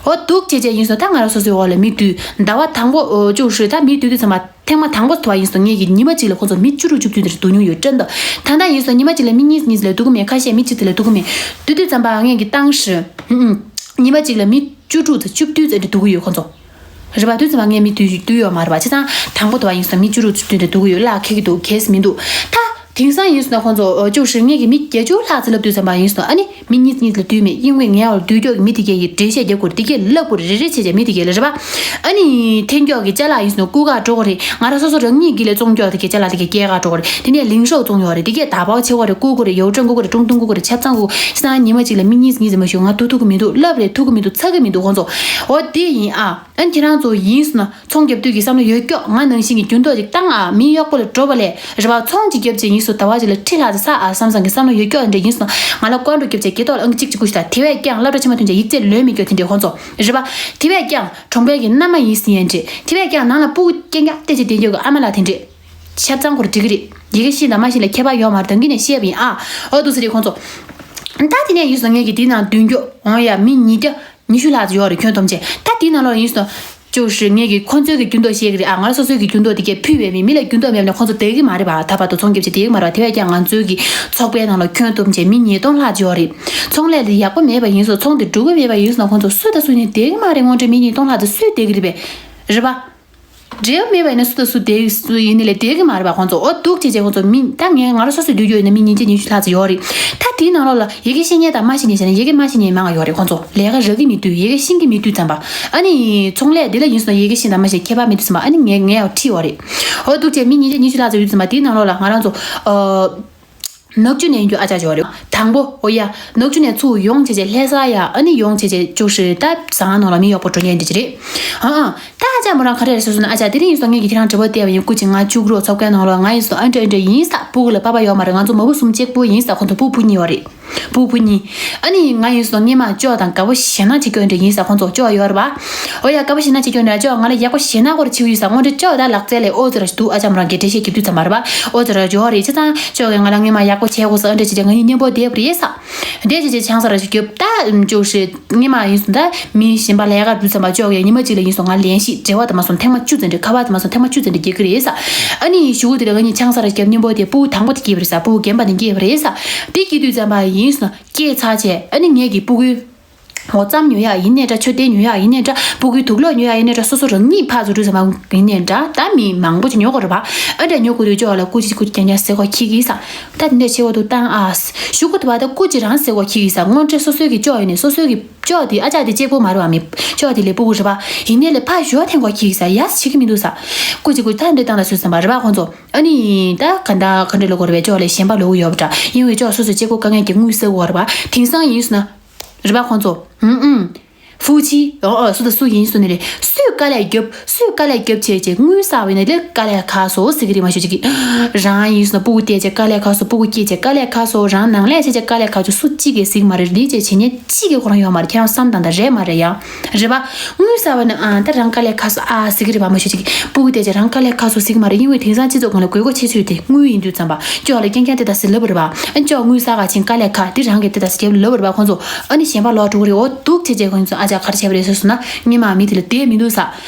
འོ་འདུག་བྱས་བྱས་ཡིན་སོང་ད་ང་རང་སོ་སོའི་འོག་ལ་མི་བསྡུས་ཟླ་བ་དང་པོ་འོ་བཅུ་ཧྲིལ་ད་མི་བསྡུས་དུས་ཙམ་པ་ཐེངས་མ་དང་པོ་ཐུབ་པ་ཡིན་སོང་ངེད་ཀྱི་ཉི་མ་གཅིག་ལ་ཁོང་ཚོ་མི་བཅུ་དྲུག་བཅུ་བདུན་དེ་འདྲ་བསྡུ་མྱོང་ཡོད་དྲན་འདུག་ད་ལྟ་ཡིན་སོང་ཉི་མ་གཅིག་ལ་མི་གཉིས་གཉིས་ལས་བསྡུ་གི་མེད། ཁ་ཤས་མི་གཅིག་དེ་ལས་བསྡུ་གི་མེད། བསྡུས་དུས་ཙམ་པ་ངེད་ཀྱི་བཏང་ཧྲིལ་ཉི་མ་གཅིག་ལ་མི་བཅུ་དྲུག་ཙམ་བཅུ་བདུན་ཙམ་འདྲ་བསྡུ་གི་ཡོད་ཁོང་ཚོ། རེད་པ། དུས་ཙམ་པ་ངས་མི་བསྡུས་བསྡུས་ཡོད་མ་རེད་པ། བྱས་ཙང་དང་པོ་དུ་བ་ཡིན་སོང་མི་བཅུ་དྲུག་བཅུ་བདུན་དེ་བསྡུ་གི་ཡོད་ལ་ཁེག་གི་འདུག་གལ་སྲིད་མི་འདུག་ད་དེང་སང་ཡིན་སོང་ན་ཁོང་ཚོ་ཨོ་ཅོག་ཧྲིལ་ངེད་ཀྱི་མི་བརྒྱད་ཅུ་ལྷག་ཙམ་ལབ་དུས་ཙམ་པ་ཡིན་སོང་ཨ་ནི་མི་གཉིས་གཉིས་ལ་བསྡུས་མེད། དབྱིན་ཝེ་ངའི་འོག་ལ་བསྡུས་ཀྱོག་གི་མི་དེ་གས་ཀྱིས་འགྲེལ་བཤད་རྒྱབ་དགོས་རེད། དེ་གས་ལབ་དགོས་རེད། རེ་རེ་བྱས་བྱས་མི་དེ་གས་ལ་རེད་པ། ཨ་ནི་འཐེན་ཀྱོག་གི་ཅ་ལག་ཡིན་སོང་ན་རྐུ་ག་འགྲོ་གི་རེད། ང་རང་སོ་སོ་རང་ཉིད་ཀྱིས་ལས་བཙོང་ཀྱོག་དེ་གས་ཅ་ལག་དེ་གས་སྐྱེལ་ག་འགྲོ་གི་རེད། དེ་ནས་ལིང་ཧྲོག་བཙོང་ཡོད་རེད། དེ་གས་ད་བའོ་ཆེ་བ་རེད། རྐུ་གི་རེད། ཡོ་ཀྲང་རྐུ་གི་རེད། ཀྲུང་ཏུང་རྐུ་གི་རེད། ཆབ་གཙང་རྐུ་ཤི་ན་ཉི་མ་གཅིག་ལ་མི་གཉིས་གཉིས་ཙམ་མ་ཞུ་ང་ཐུག་ཐུག་གི་མི་འདུག་ལབ་རེད། ཐུག་གི་མི་འདུག་ཚ་གི་མི་འདུག་ཁོང་ཚོ། འོ་དེ་ཡིན་ཨ། ཨ་ནི་ཁྱེད་རང་ཚོ་ཡིན་སོང་ན་ཚོང་རྒྱབ་དུས་ཀྱི་བསམ་བློ་ཡོད་ཀྱོག་ང་ནང་བཞིན་གྱི་འགྱུར་ལྡོག་ཅིག་བཏང་ཨ། མི་གཡོག་པོ་ལ་འགྲོ་བ་ལས་རེ་བ་ཚོང་ཅིག་རྒྱབ་ཅིག་ཡིན་སོང་ཟླ་བ་ཅིག་ལ་ཁྲི་ལྷག་ཙམ་ཟ་ཨ་བསམ་བསམ་གྱི་བསམ་བློ་ཡོད་ཀྱོག་འདྲ་ཡིན་སོང་ན་ང་ལ་བཀའ་འགྲོ་རྒྱབ་ཅིག་སྐྱེ་ཐོག་ལ་ཨང་གཅིག་གཅིག་སྐུ་ཞིག་ད་དེ་བས་ཀྱང་སློབ་གྲྭ་ཆེན་མོ་ཐོན་ཅིག་ཡིག་ཚད་ལོན་མི་ཀྱོག་དེ་འདྲས་ཁོང་ཚོ་རེ་བ། དེ་བས་ཀྱང་གྲོང་པའི་གི་མནའ་མ་ཡིན་ཟིན་ཡན་འདྲས། དེ་བས་ཀྱང་ནང་ལ་སྤུ་གུ་སྐྱེ་ཉག་ཏེ་ཅིག་དེ་ཡོད་གི་ཨ་མ་ལགས་དེ་འདྲས། ཆབ་གཙང་སྐོར་འགྲིག་གི་རེད། ཡི་གེ་ཤེས་དང་མ་ཤེས་ལ་ཁྱད་པར་ཡོད་མ་རེད། ད་གིན་ནས་བཤད་པ་ཡིན་ཨ། འོ་འདུག་སེ་རེད་ཁོང་ཚོ། ད་དེ་ནས་ཡིན་སོང་ངེད་ཀྱི་དེའི་ནང་མདུན་སྐྱོད་འོང་ཡ་མི་ཉིས་བརྒྱ་ཉི་ཤུ་ལྷག་ཙམ་ཡོད་རེད་ཁྱོན་བསྡོམས་བྱས། ད་དེའི་ནང་ལོགས་ཡིན་སོང་། ཅོག་ཧྲིལ་ངེད་ཀྱིས་ཁོང་ཚོའི་གི་འགྱུར་ལྡོག་བཤད་གི་རེད་ཨ། ང་རང་སོ་སོའི་གི་འགྱུར་ལྡོག་དེ་གས་ཕུལ་བས་མི་མི་ལ་འགྱུར་ལྡོག་མེད་ན་ཁོང་ཚོ་བསྡད་གི་མ་རེད་པ། ད་བར་དུ་ཚོང་རྒྱབ་བྱས་བསྡད་གི་མ་རེད་པ། དེ་བས་ཀྱང་ང་ཚོའི་གི་ཚོགས་པའི་ནང་ལ་ཁྱོན་བསྡོམས་བྱས་མི་ཉིས་སྟོང་ལྷག་ཙམ་ཡོད་རེད། ཚོང་ལས་དེ་ཡག་པོ་མེད་པ་ཡིན་སོང་། ཚོང་དེ་འགྲོ་གི་མེད་པ་ཡིན་སོང་ན་ཁོང་ཚོ་སུ་དང་སུ་གཉིས་བསྡད་གི་མ་རེད། དངོས་འབྲེལ་མི་ཉིས་སྟོང་ལྷག་ཙམ་སུས་བསྡད་གི་རེད་པས། རེད་པ། འབྲེལ་བ་མེད་པ་ཡིན་ན་སུ་དང་སུ་བསྡད་སུ་ཡིན་ནི་ལས་བསྡད་གི་མ་རེད་པ། ཁོང་ཚོ་འོ་འདུག་བྱས་བྱས་ཁོང་ཚོ་མི་ད་ངས་ང་རང་སོ་སོས་བསྡུས་རྒྱུ་ཡིན་ན་མི་ཉིས་བརྒྱ་ཉི་ཤུ་ལྷག་ཙམ་ཡོད་རེད། ད་དེའི་ནང་ལོགས་ལ་ཡི་གེ་ཤེས་མཁན་དང་མ་ཤེས་མཁན་བྱས་ན་ཡི་གེ་མ་ཤེས་མཁན་མང་བ་ཡོད་རེད། ཁོང་ཚོ་ལས་ཀ་རག་གི་མི་འདུག་ཡི་གེ་ཤེས་ཀྱི་མི་འདུག་ཙམ་པ། ཨ་ནི་ཚོང་ལས་འདི་ལ་ཡིན་སོང་ན་ཡི་གེ་ཤེས་དང་མ་ཤེས་ཁྱད་པར་མི་འདུག་ཙམ་པ། ཨ་ནི་ངས་ངས་ཡང་ཁྲིད་ཡོད་རེད། འོ་འདུག་བྱས་མི་ཉིས་བརྒྱ་ཉི་ཤུ་ལྷག་ཙམ་ཡོད་ཙམ་པ། དེའི་ནང་ལོགས་ལ་ང་རང་ཚོ་ཨ། ནག་ཆུ་ནས་ཡོང་རྒྱུ་ཨ་ཅག་ཅིག་ཡོད་རེད། དང་པོ་འོ་ཡ་ནག་ཆུ་ནས་ཚུར་ཡོང་བྱས་བྱས་ལྷ་ས་ཡ་ཨ་ནི་ཡོང་བྱས་བྱས་ཅོག་ཧྲིལ་ད་ཟ་ཁང་ནང་ལ་མི་གཡོག་པོ་འགྲོ་མཁན་འདི་ཅིག་རེད། ཨ་ཨ། ད་ ཅག་མོ་རང་ག་རེ་རེད་ཟེར་སོང་ན། ཨ་ཅག་དེ་རིང་ཡིན་སོང་ངས་ཀྱིས་ཁྱེད་རང་དྲི་བ་བལྟས་པ་ཡིན། སྐུ་མཁྱེན་ང་བཅུག་རོགས། ཚོགས་ཁང་ནང་ལོགས་ང་ཡིན་སོང་། ཨ་འདྲ་ཨ་འདྲ་ཡིན་ས། སྤུ་གུ་ལ་པ་ཕ་ཡོད་མ་རེད། ང་ཚོ་མ་བུ་གསུམ་གཅིག་པུ་ཡིན་ས། ཁོང་ཚོ་སྤུ་བུ་གཉིས། སྤུ་བུ་གཉིས། ཨ་ནི་ང་ཡིན་སོང་སྔོན་མ་ཅོག་དང་དགའ་པོ་ཞེ་ན་བྱེད་སྐྱོན་འདྲ་ཡིན་ས། ཁོང་ཚོ་ཅོག་ཡོད་རེད་པ། ཨོ་ཡ་དགའ་པོ་ཞེ་ན་བྱེད་སྐྱོན་འདྲ། ཅོག་ང་ལ་ཡག་པོ་ཞེ་ན་སྐོར་ཆིག་ཡོད་ས། དངོས་འབྲེལ་ཅོག་ད་ལག་རྩལ་ལས་ཨོ་ཙི་ར་ཞིག་འདུག་ཨ་ཅག་མོ་རང་གི་འགྲེལ་བཤད་རྒྱབ་དུས་ཙམ་པ་རེད་པ། ཨོ་ཙི་ར་ཅོག་རེད། བྱས་ཙང་ཅོག་གིས་ང་ལ་སྔོན་མ་ཡག་པོ་བྱས་དགོས་ས། ཨ་འདྲ་བྱས་བྱས་ང་གཉིས་མཉམ་པོ་བསྡད་པ་རེད་ས། འདྲ་བྱས་བྱས་ཆང་ས་ར་ཞིག་རྒྱབ་ད་ཅོག་ཧྲེ། སྔོན་མ་ཡིན་སོང་ད་མི་གཞན་པ་ལས་ཀ་འགྲོ་ཙམ་པ་ཅོག་གིས་ཉི་མ་གཅིག་ལ་ཡིན་སོང་ང་ལན་ཞིག་འབྲེལ་བ་དང་མ་སོང་ཐེངས་མ་བཅུ་ཙམ་འདྲ། ཁ་པར་དང་མ་སོང་ཐེངས་མ་བཅུ་ཙམ་འདྲ་རྒྱག་གི་རེད་ས། ཨ་ནི་གཞུག་གུ་དེ་ལ་ང་གཉིས་ཆང་ས་ར་རྒྱབ་མཉམ་པོ་དེ་སྤུ་གུ་དང་པོ་དེ་སྐྱེས་པ་རེད་ས། སྤུ་གུ་རྒན་པ་དེ་སྐྱེས་པ་རེད་ས། དེ་སྐྱེས་དུས་ཙམ་པ་ཡིན་སོང་སྐྱེས་ཚར་བྱས་ཨ་ནི་ངེད་ཀྱི་སྤུ་གུའི་འོ་རྩམ་ཉོ་ཡག་ཡིན་ནའི་འདྲ། མཆོད་རྟེན་ཉོ་ཡག་ཡིན་ནའི་འདྲ། སྤུ་གུའི་དུག་ལོག་ཉོ་ཡག་ཡིན་ནའི་འདྲ། སོ་སོ་རང་ཉིད་ཕར་ཚུར་འགྲོ་ཙམ་པ་ཡིན་ནའི་འདྲ། ད་མི་མང་པོ་ཅིག་ཉོ་དགོས་རེད་པ། ཨ་འདྲ་ཉོ་དགོས་དུས་ཅོག་ལ་སྐུ་མཁྱེན་སྐུ་མཁྱེན་ཟེར་གོ་ཁྱི་གིས་ས། ད་དེ་འདྲ་བྱེད་དགོས་འདུག་བཏང་ཨ། གཞུག་གུ་དུ་བ་ད་སྐུ་མཁྱེན་རང་ཟེར་གོ་ཁྱི་གིས་ས། དངོས་འབྲེལ་སོ་སོའི་གི་ཅོག་ཡིན་ནའི་སོ་སོའི་གི་ཅོག་དེ་ཨ་ཅག་དེ་གཅིག་པོ་མ་རེད་པ། མི་ཅོག་དེ་ལས་སྤུ་གུ་རེད་པ། ཡིན་ནའི་ལས་ཕར་ཞོ་འཐེན་གོ་ཁྱི་གིས་ས། ཡ་བྱེད་ཀྱི་མི་འདུག་ས། སྐུ་མཁྱེན་སྐུ་མཁྱེན་ད་འདྲ་བཏང་ད་སུས་བསམ་པ་རེད་པ་ཁོང་ཚོ། ཨ་ནི་ད་ག་འདྲ་ག་འདྲ་ལོ་གོ་རེད་པས། ཅོག་ལས་གཞན་པ་ལོ་གོ་ཡོད་པ་འདྲ། ཡིན་པས་ཅོག་སོ་སོ་གཅིག་པོ་དཀའ་ངལ་གྱི་དངུལ་ཟ་གོ་རེད་པ། དེང་སང་ཡིན་སོང་ན་རེད་པ་ཁོང་ཚོ། ཨུང་ཨུང་། ཧྥུའུ་ཅི། ཨོ་ཨོ། སུ་དང་སུ་ཡིན་སུ་ནི་རེད། སུས་དཀའ་ལས་རྒྱབ། སུས་དཀའ་ལས་རྒྱབ་བྱས་བྱས་དངུལ་བསགས་པ་ཡིན་ན་ལས་དཀའ་ལས་ཁག་སོ་ཟེར་གི་རེད་མ་ཤོད་ཅིག་གི། རང་ཡིན་སུ་ན་སྤུ་གུ་བལྟས་བྱས་དཀའ་ལས་ཁག་སོ། སྤུ་གུ་སྐྱེས་བྱས་དཀའ་ལས་ཁག་སོ། རང་ནང་ལས་བྱས་བྱས་དཀའ་ལས་ཁག་ཅིག་སུ་གཅིག་གིས་ཟེར་གི་མ་རེད། ལས་བྱས་བྱེད་ཉན་གཅིག་གིས་ཁོ་རང་ཡོད་མ་རེད། ཁྱེད་རང་བསམ་དང་ད་རེད་མ་རེད་ཡ། རེད་པ། དངུལ་བསགས་པ་ན་ཨ་ད་རང་དཀའ་ལས་ཁག་སོ་ཨ་ཟེར་གི་རེད་པ་མ་ཤོད་ཅིག་གི། སྤུ་གུ་བལྟས་བྱས་རང་དཀའ་ལས་ཁག་སོ་ཟེར་གི་མ་རེད། ཡིན་པས་དེང་སང་སྤྱི་ཚོགས་སྒང་ལ་དགོས་མཁོ་ཆེ་ཤོས་དེ་དངུལ་ཡིན་དུས་ཙམ་པ་ཅོག་ལ་རྐྱང་རྐྱང་དེ་ད་སེ་ལབ་པ་རེད་པ། ཨ་ཅོག་དངུལ་བསགས་ག་ཕྱིན་དཀའ་ལས་ཁག་དེ་རང་གིས་དེ་ད་སེ་རྒྱབ་ལབ་པ་རེད་པ། ཁོང་ཚོ་ཨ་ནི་གཞན་པ་ལོག་འགྲོ་གི་རེད། འོ་འདུག་བྱས་བྱས་ཁོང་ཚོ་ཨ་ཅག་ག་རེ་བྱས་པ་རེད་ཟེར་སོང་ན་སྔོན་མ་མི་དེ་ལ་བསྡད་མི་འདུག་ས།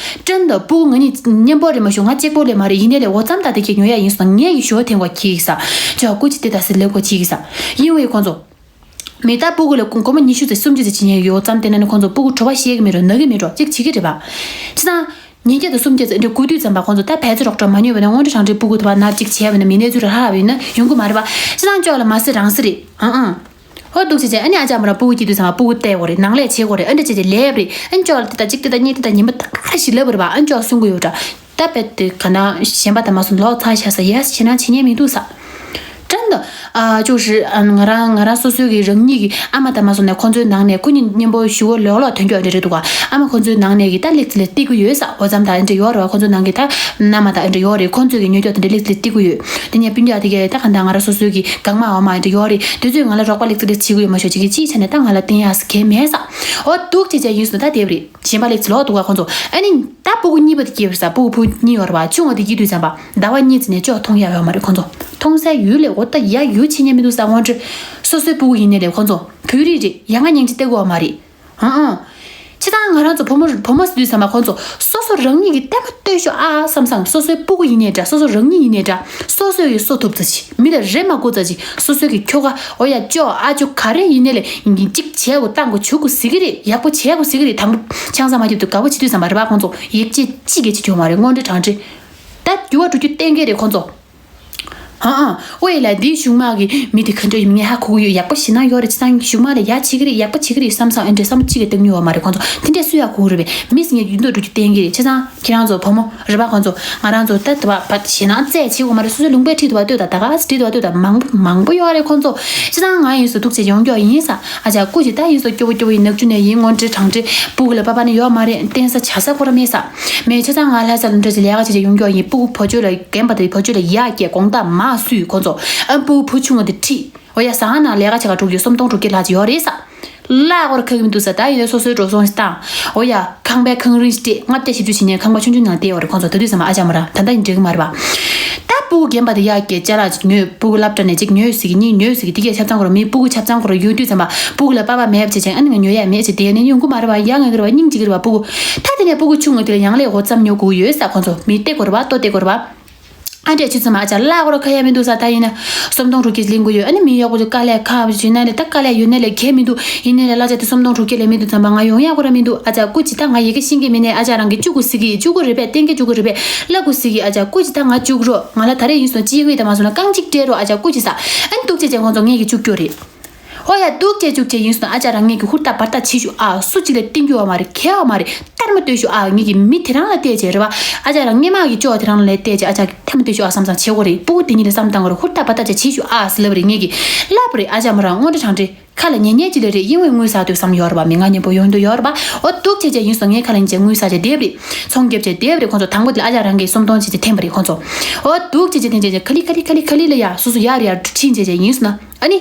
ཀྲན་ད་སྤུ་གུ་ང་གཉིས་མཉམ་པོ་རེད་མ་ཤོད། ང་གཅིག་པོ་ལས་མ་རེད། ཡིན་ནའི་ལས་འོ་རྩམ་ད་དེ་ཁྱེད་ཉོ་ཡ་ཡིན་སོང་ན་ངས་ཀྱི་ཞོ་འཐེན་གོ་ཁྱི་གིས་ས། ཅོག་སྐུ་མཁྱེན་དེ་ད་སེ་ལབ་གོ་ཁྱི་གིས་ས། ཡིན་པས་ཁོང་ཚོ། མི་ད་སྤུ་གུ་ལ་སྒོར་མོ་ཉི་ཤུ་ཙམ་སུམ་ཅུ་ཙམ་བྱིན་ཡས་ཡོད་ཙམ་བསྟན་ན་ནི་ཁོང་ཚོ་སྤུ་གུ་བྲོ་བ་ཤེས་ཀྱི་མེད་འགྲོ། ནག་གི་མེད་འགྲོ་ཅིག་བྱེད་ཀྱི་རེད་པ། ཅི་ཙང་ཉིས་བརྒྱ་དང་སུམ་བརྒྱ་ཙམ་འདི་དགོས་དུས་ཙམ་པ་ཁོང་ཚོ་ད་བལ་ཚོ་རོགས་འགྲོ་མ་ཉོས་པ་ན་དངོས་འབྲེལ་དྲང་འབྲེལ་སྤུ་གུ་དུ་བ་ནར་གཅིག་བྱས་པ་ན་མི་གནས་ཚུལ་རེ་ཧ་བས་ན་ཡོང་གི་མ་རེད་པ། ཅི་ཙང་ཅོག་ལ་མ་སེ་རང་སེ་རེད། ཨང་ཨང་། ཧོ་འདུག་བྱས་བྱས་ཨ་ནི་ཨ་ཅག་མོ་རང་སྤུ་གུ་སྐྱེས་དུས་ཙམ་པ་སྤུ་གུ་བལྟས་དགོས་རེད། ནང་ལས་བྱེད་དགོས་རེད། ཨ་འདྲ་བྱས་བྱས་ལས་པ་རེད། ཨ་ནི་ཅོག་ལ་དེ་ལྟ་གཅིག་དེ་ལྟ་གཉིས་དེ་ལྟ་ཉིན་པ་ད་ག་རེ་ཞིག་ལབ་པ་རེད་པ། ཨ་ནི་ཅོག་གསུང་གི་ཡོད་འདྲ། ད་རྦད་དེ་ག་ན་གཞན་པ་དང་མ་སོང་ལོག་ཚར་ཤག་ས། ཡ་ཞེད་སྣང་བྱེད་ཉན་མི་འདུག་ས། ཀྲན་ད། ཨ་ཅོག་ཧྲི། ཨ་ང་རང་ང་རང་སོ་སོའི་གི་རང་ཉིད་ཀྱི་ཨ་མ་དང་མ་སོང་ནས་ཁོང་ཚོའི་ནང་ནས་ཁོ་གཉིས་མཉམ་པོ་ཞུ་བ་ལོག་ལོག་ཐོན་སྐྱོད་འདྲ་རེད་འདུག་ག། ཨ་མ་ཁོང་ཚོའི་ནང་ནས་གི་ད་ལེགས་ཚེ་ལ་སྟེར་གི་ཡོད་ས། འོ་ཙམ་ད་འདྲ་ཡོད་རེད་བ། ཁོང་ཚོའི་ནང་གི་ད་མནའ་མ་ད་འདྲ་ཡོད་རེད། ཁོང་ཚོའི་གི་ཉོ་སྐྱོག་དེ་འདྲ་ལེགས་ཚེ་ལ་སྟེར་གི་ཡོད། དེ་ནས་སྤུན་ཀྱག་དེ་གས་ད་ག་ད་ང་རང་སོ་སོའི་གི་གང་མ་འོ་མ་འདྲ་ཡོད་རེད། དེ་ཚོས་ང་ལ་རོགས་པ་ལེགས་ཚེ་ལ་བྱེད་གི་ཡོད་མ་ཤོད་ཅིག་གི་ཅིའི་ཆ་ནས་ད་ང་ལ་བསྟན་ཡག་ས་གས་མེད་ས། འོ་འདུག་བྱས་བྱས་ཡིན་སོང་ད་དེབ་རེད། གཞན་པ་ལེགས་ཚེ་ལོག་འདུག་ག་ཁོང་ཚོ། ཨ་ནི་ད་སྤུ་གུ་གཉིས་པ་དེ་སྐྱེས་པ་རེད་ས། སྤུ་གུ་བུ་གཉིས་ཡོད་རེད་བ། ཆུང་བ་དེ་སྐྱེས་དུས་ཙམ་པ་ཟླ་བ་གཉིས་ཙམ་ནས་ཅོག་མཐོང་ཡག་ཡོད་མ་རེད་ཁོང་ཚོ། མཐོང་སའི་ཡུལ་ལས་འོ་ད་ཡ་ཡུལ་ཕྱིན་ཉན་མི་འདུག་ས། དངོས་འབྲེལ་སོ་སོའི་སྤུ་གུ་ཡིན་ནའི་ལས་ཁོང་ཚོ་བོད་རིགས་རེད། ཡ་ང་སྙིང་རྗེ་སྟེར་དགོས་བ་མ་རེད། ཨང་ཨང་། སྤྱིར་བཏང་ང་རང་ཚོ་བུ་མོ་བུ་མོ་ཟེར་དུས་ཙམ་པ་ཁོང་ཚོ་སོ་སོ་རང་ཉིད་ཀྱི་ལྟད་མོ་ལྟོས་ཤོག་ཨ་བསམ་བསམ། སོ་སོའི་སྤུ་གུ་ཡིན་ནའི་འདྲ། སོ་སོ་རང་ཉིད་ཡིན་ནའི་འདྲ། སོ་སོ་ཡི་སོ་ཐུབ་ཙམ་ཅིག་མི་ལ་རེ་མ་དགོས་ཙམ་ཅིག་སོ་སོའི་གི་ཁྱོ་ག་འོ་ཡ་ཅོག་ཨ་ཅོ་ག་རེ་ཡིན་ནའི་ལས་ཅིག་བྱས་དགོས་བཏང་དགོས་བྱུག་དགོས་ཟེར་གི་རེད། ཡག་པོ་བྱས་དགོས་ཟེར་གི་རེད། དང་པོ་ཆང་ས་མ་བརྒྱབ་དུས་དགའ་པོ་བྱེད་དུས་ཙམ་པ་རེད་པ། ཁོང་ཚོ་ཡིད་ཆེས་གཅིག་གིས་བྱེད་ཆོག་མ་རེད། དངོས་འབྲེལ་དྲང་འབྲེལ། ད་འགྱུར་བ་འགྲོ་རྒྱུ་གཏན་འཁེལ་རེད་ཁོང་ཚོ། ཨ་ཨ། ཨོ་ཡ་ལ་འདིའི་གཞུག་མ་གི་མི་དེ་ག་འདྲ་ཡིན་མིན་ངས་ཧ་གོ་གི་ཡོད། ཡག་པོ་ཞེད་སྣང་ཡོད་རེད། ཅི་ཙང་གཞུག་མ་ལ་ཡག་བྱེད་ཀྱི་རེད། ཡག་པོ་བྱེད་ཀྱི་རེད་བསམ་བསམ་ཨེ་འདྲ་བསམ་བློ་གཅིག་གིས་བཏང་མྱོང་བ་མ་རེད་ཁོང་ཚོ། དེ་འདྲས་སུ་ཡག་གོ་གི་རེད་པས། མི་ཟིན་ངས་འགྱུར་ལྡོག་འགྲོ་རྒྱུ་གཏན་འཁེལ་རེད། ཅི་ཙང་ཁྱེད་རང་ཚོ་བུ་མོ་རེད་པ། ཁོང་ཚོ་ང་རང་ཚོ་ད་དུ་བ་བ་ཞེད་སྣང་རྩད་བྱེད་དགོས་མ་རེད། སོ་སོའི་ལུང་པའི་ཁྲིད་དུ་བ་ལྟོས་དང་ད་ག་ཁྲིད་དུ་བ་ལྟོས་དང་མང་པོ་མང་པོ་ཡོད་རེད་ཁོང་ཚོ། ཅི་ཙང་ང་ཡིན་སུ་འདུག་ཅེས་ཡོང་མགྱོགས་ཡིན་ས། ཨ་ཅག་སྐུ་ཅིག་ད་ཡིན་སུ་སྐྱོ་བོ་སྐྱོ་བོ་ཡིན། ནག་ཆུ་ནས་ཡིན། དངོས་འབྲེལ་དྲང་འབྲེལ་སྤུ་གུ་ལ་པ་ཕ་ནི་ཡོད་མ་རེད། བསྟན་ས་བྱ་ས་ཁོ་ར་མེད་ས། མེད་ཆ་ཚང་ང་ལྷ་ས་ལ་འདྲ་ཅིག་ལས་ཀ་བྱེད་ཅིག་ཡོང་མགྱོགས་ཡིན། སྤུ་གུ་བུ་བཅོལ་ལ་རྒན་པ་དེ་བུ་བཅོལ་ལ་ཡར་སྐྱེལ་དགོང་དག་མར་བསུས་ཁོ་ཚོ། ཨ་སྤུ་གུ་བུ་ཆུང་བ་དེ་ཁྲིད། འོ་ཡ་ཟ་ཁང་ནང་ལས་ཀ་བྱེད་ག་འགྲོ་རྒྱུ་སུམ་སྟོང་དྲུག་བརྒྱ་ལྷག་ཅིག་ཡོད་རེད་ས། གླ་སྐོར་ཁག་གི་མི་འདུག་ས། ད་ཡིན་ན་སོ་སོའི་འགྲོ་སོང་ཞིག་བཏང་། འོ་ཡ་ཁང་པའི་ཁང་རིན་སྤྲད། ལྔ་བརྒྱ་བཞི་བཅུ་བྱིན་ནས་ཁང་པ་ཆུང་ཆུང་ནང་བསྡད་ཡོད་རེད་ཁོང་ཚོ། ད་དུས་ཙམ་པ་ཨ་ཅག་མོ་རང་ད་ལྟ་ཡིན་འགྲིག་གི་མ་རེད་པ། ད་སྤུ་གུ་རྒན་པ་དེ་ཡར་སྐྱེལ་ཅ་ལག་ཅིག་ཉོས། སྤུ་གུ་སློབ་གྲྭ་ནས་ཅིག་ཉོས་ཟིག་གི་གཉིས་ཉོས་ཟིག་གི་དེ་གས་ཆབ་ཚང་སྐོར་ཡོད་དུས་ཙམ་པ་སྤུ་གུ་ལ་པ་ཕ་མེད་པ་བྱས་ཅིང་ཨ་ནི་ང་ཉོ་ཡ་མེད་ཅེས་དེ་ནས་ཡོང་གི་མ་རེད་པ། ཡ་ང་གི་རེད་པ། སྙིང་རྗེ་གི་རེད་པ་སྤུ་གུ། ད་དེ་ནས་སྤུ་གུ་ཆུང་ངུ་དེ་ལ་ཡང་ལས་འོ་རྩམ་ཉོ་དགོས་ཡོད་ས་ཁོང་ཚོ། མི་སྟེར་དགོས་རེད་པ། ལྟོ་སྟེར་དགོས་རེད་པ། ཨ་འདྲས་བྱེད་ཙམ་ཨ་ཅག་གླ་སྐོར་ཁ་ཡ་མི་འདུག་ས། ད་ཡིན་ན་སུམ་སྟོང་དྲུག་བརྒྱ་ལེན་དགོས་ཡོད། ཨ་ནི་མི་གཡོག་པོ་ཚོ་དཀའ་ལས་ཁག་པོ་བྱུང་ན་ལས་ད་དཀའ་ལས་ཡོད་ན་ལས་གལ་མི་འདུག་ཡིན་ནའི་ལས་གླ་ཆ་དེ་སུམ་སྟོང་དྲུག་བརྒྱ་ལས་མི་འདུག་ཙམ་པ་ང་ཡོང་ཡག་ཁོ་ར་མི་འདུག་ཨ་ཅག་སྐུ་ཅིག་ད་ང་ཡི་གེ་ཤེས་ཀྱི་མེད་ནའི་ཨ་ཅག་རང་གི་གཅུ་གུ་ཟེར་གི་གཅུ་གུ་རེད་པས། གཏན་འཁེལ་གཅུ་གུ་རེད་པས། བླ་གུ་ཟེར་གི་ཨ་ཅག་སྐུ་ཅིག་ད་ང་གཅུག་རོགས། ང་ལ་ད་རེས་ཡིན་སོང་ཅི་ཡི་ད་མ་སོང་ན་རྐང་གཅིག་སྤྲད་རོགས། ཨ་ཅག་སྐུ་ཅིག་ས། ཨ་ནི་འདུག་བྱས་བྱས་ཁོང་ཚོ་ངེད་ཀྱི་གཅུག་རྒྱུ་རེད། ཨོ་ཡ་འདུག་བྱས་བཅུག་བྱས་ཡིན་སོང་ཨ་ཅག་རང་ངེད་ཀྱི་ཧུར་ཐག་བར་ཐག་བྱེད་ཤོག་ཨ། སུ་གཅིག་ལ་བསྟུན་རྒྱུ་བ་མ་རེད། གལ་བ་མ་རེད། ལྟད་མོ་ལྟོས་ཤོག་ཨ། ངེད་ཀྱི་མི་དེ་རང་ལ་བལྟས་བྱས་རེད་བ། ཨ་ཅག་རང་སྔོན་མ་གི་ཅོག་དེ་རང་ལ་བལྟས་བྱས་ཨ་ཅག་ལྟད་མོ་ལྟོས་ཤོག་ཨ་བསམ་བསམ་བྱེད་དགོས་རེད། སྤུ་གུ་དེ་གཉིས་ལ་བསམ་བཏང་དགོས་རེད། ཧུར་ཐག་བར་ཐག་བྱས་བྱེད་ཤོག་ཨ་ཟེར་ལབ་རེད། ངེད་ཀྱིས་ལབ་རེད། ཨ་ཅག་མོ་རང་དངོས་འབྲེལ་དྲང་འབྲེལ། ཁ་ལ་ཉན་ཉན་ཅིག་ལས་རེད། ཡིན་ངོས་དངུལ་བསགས་དུས་བསམ་ཡོད་རེད་པ། མི་ང་མཉམ་པོ་ཡོང་དུས་ཡོད་རེད་པ། འོ་འདུག་བྱས་བྱས་ཡིན་སོང་། ངས་ཁ་ལ་ཉན་བྱས་དངུལ་བསགས་བྱས་བསྡད་པ་རེད། ཚོང་རྒྱབ་བྱས་བསྡད་པ་རེད། ཁོང་ཚོ་དང་པོ་དེ་ལ་ཨ་ཅག་རང་གིས་སུམ་སྟོང་བྱས་བྱས་འཐེན་པ་རེད་ཁོང་ཚོ། འོ་འདུག་བྱས་བྱས་འཐེན་བྱས་བྱས་ག་ལེ་ག་ལེ་ག་ལེ་ག་ལེ་ལ་ཡ་སོ་སོ་ཡར་ཡར་ཕྱིན་བྱས་བྱས་ཡིན་སོང་ན། ཨ་ནི།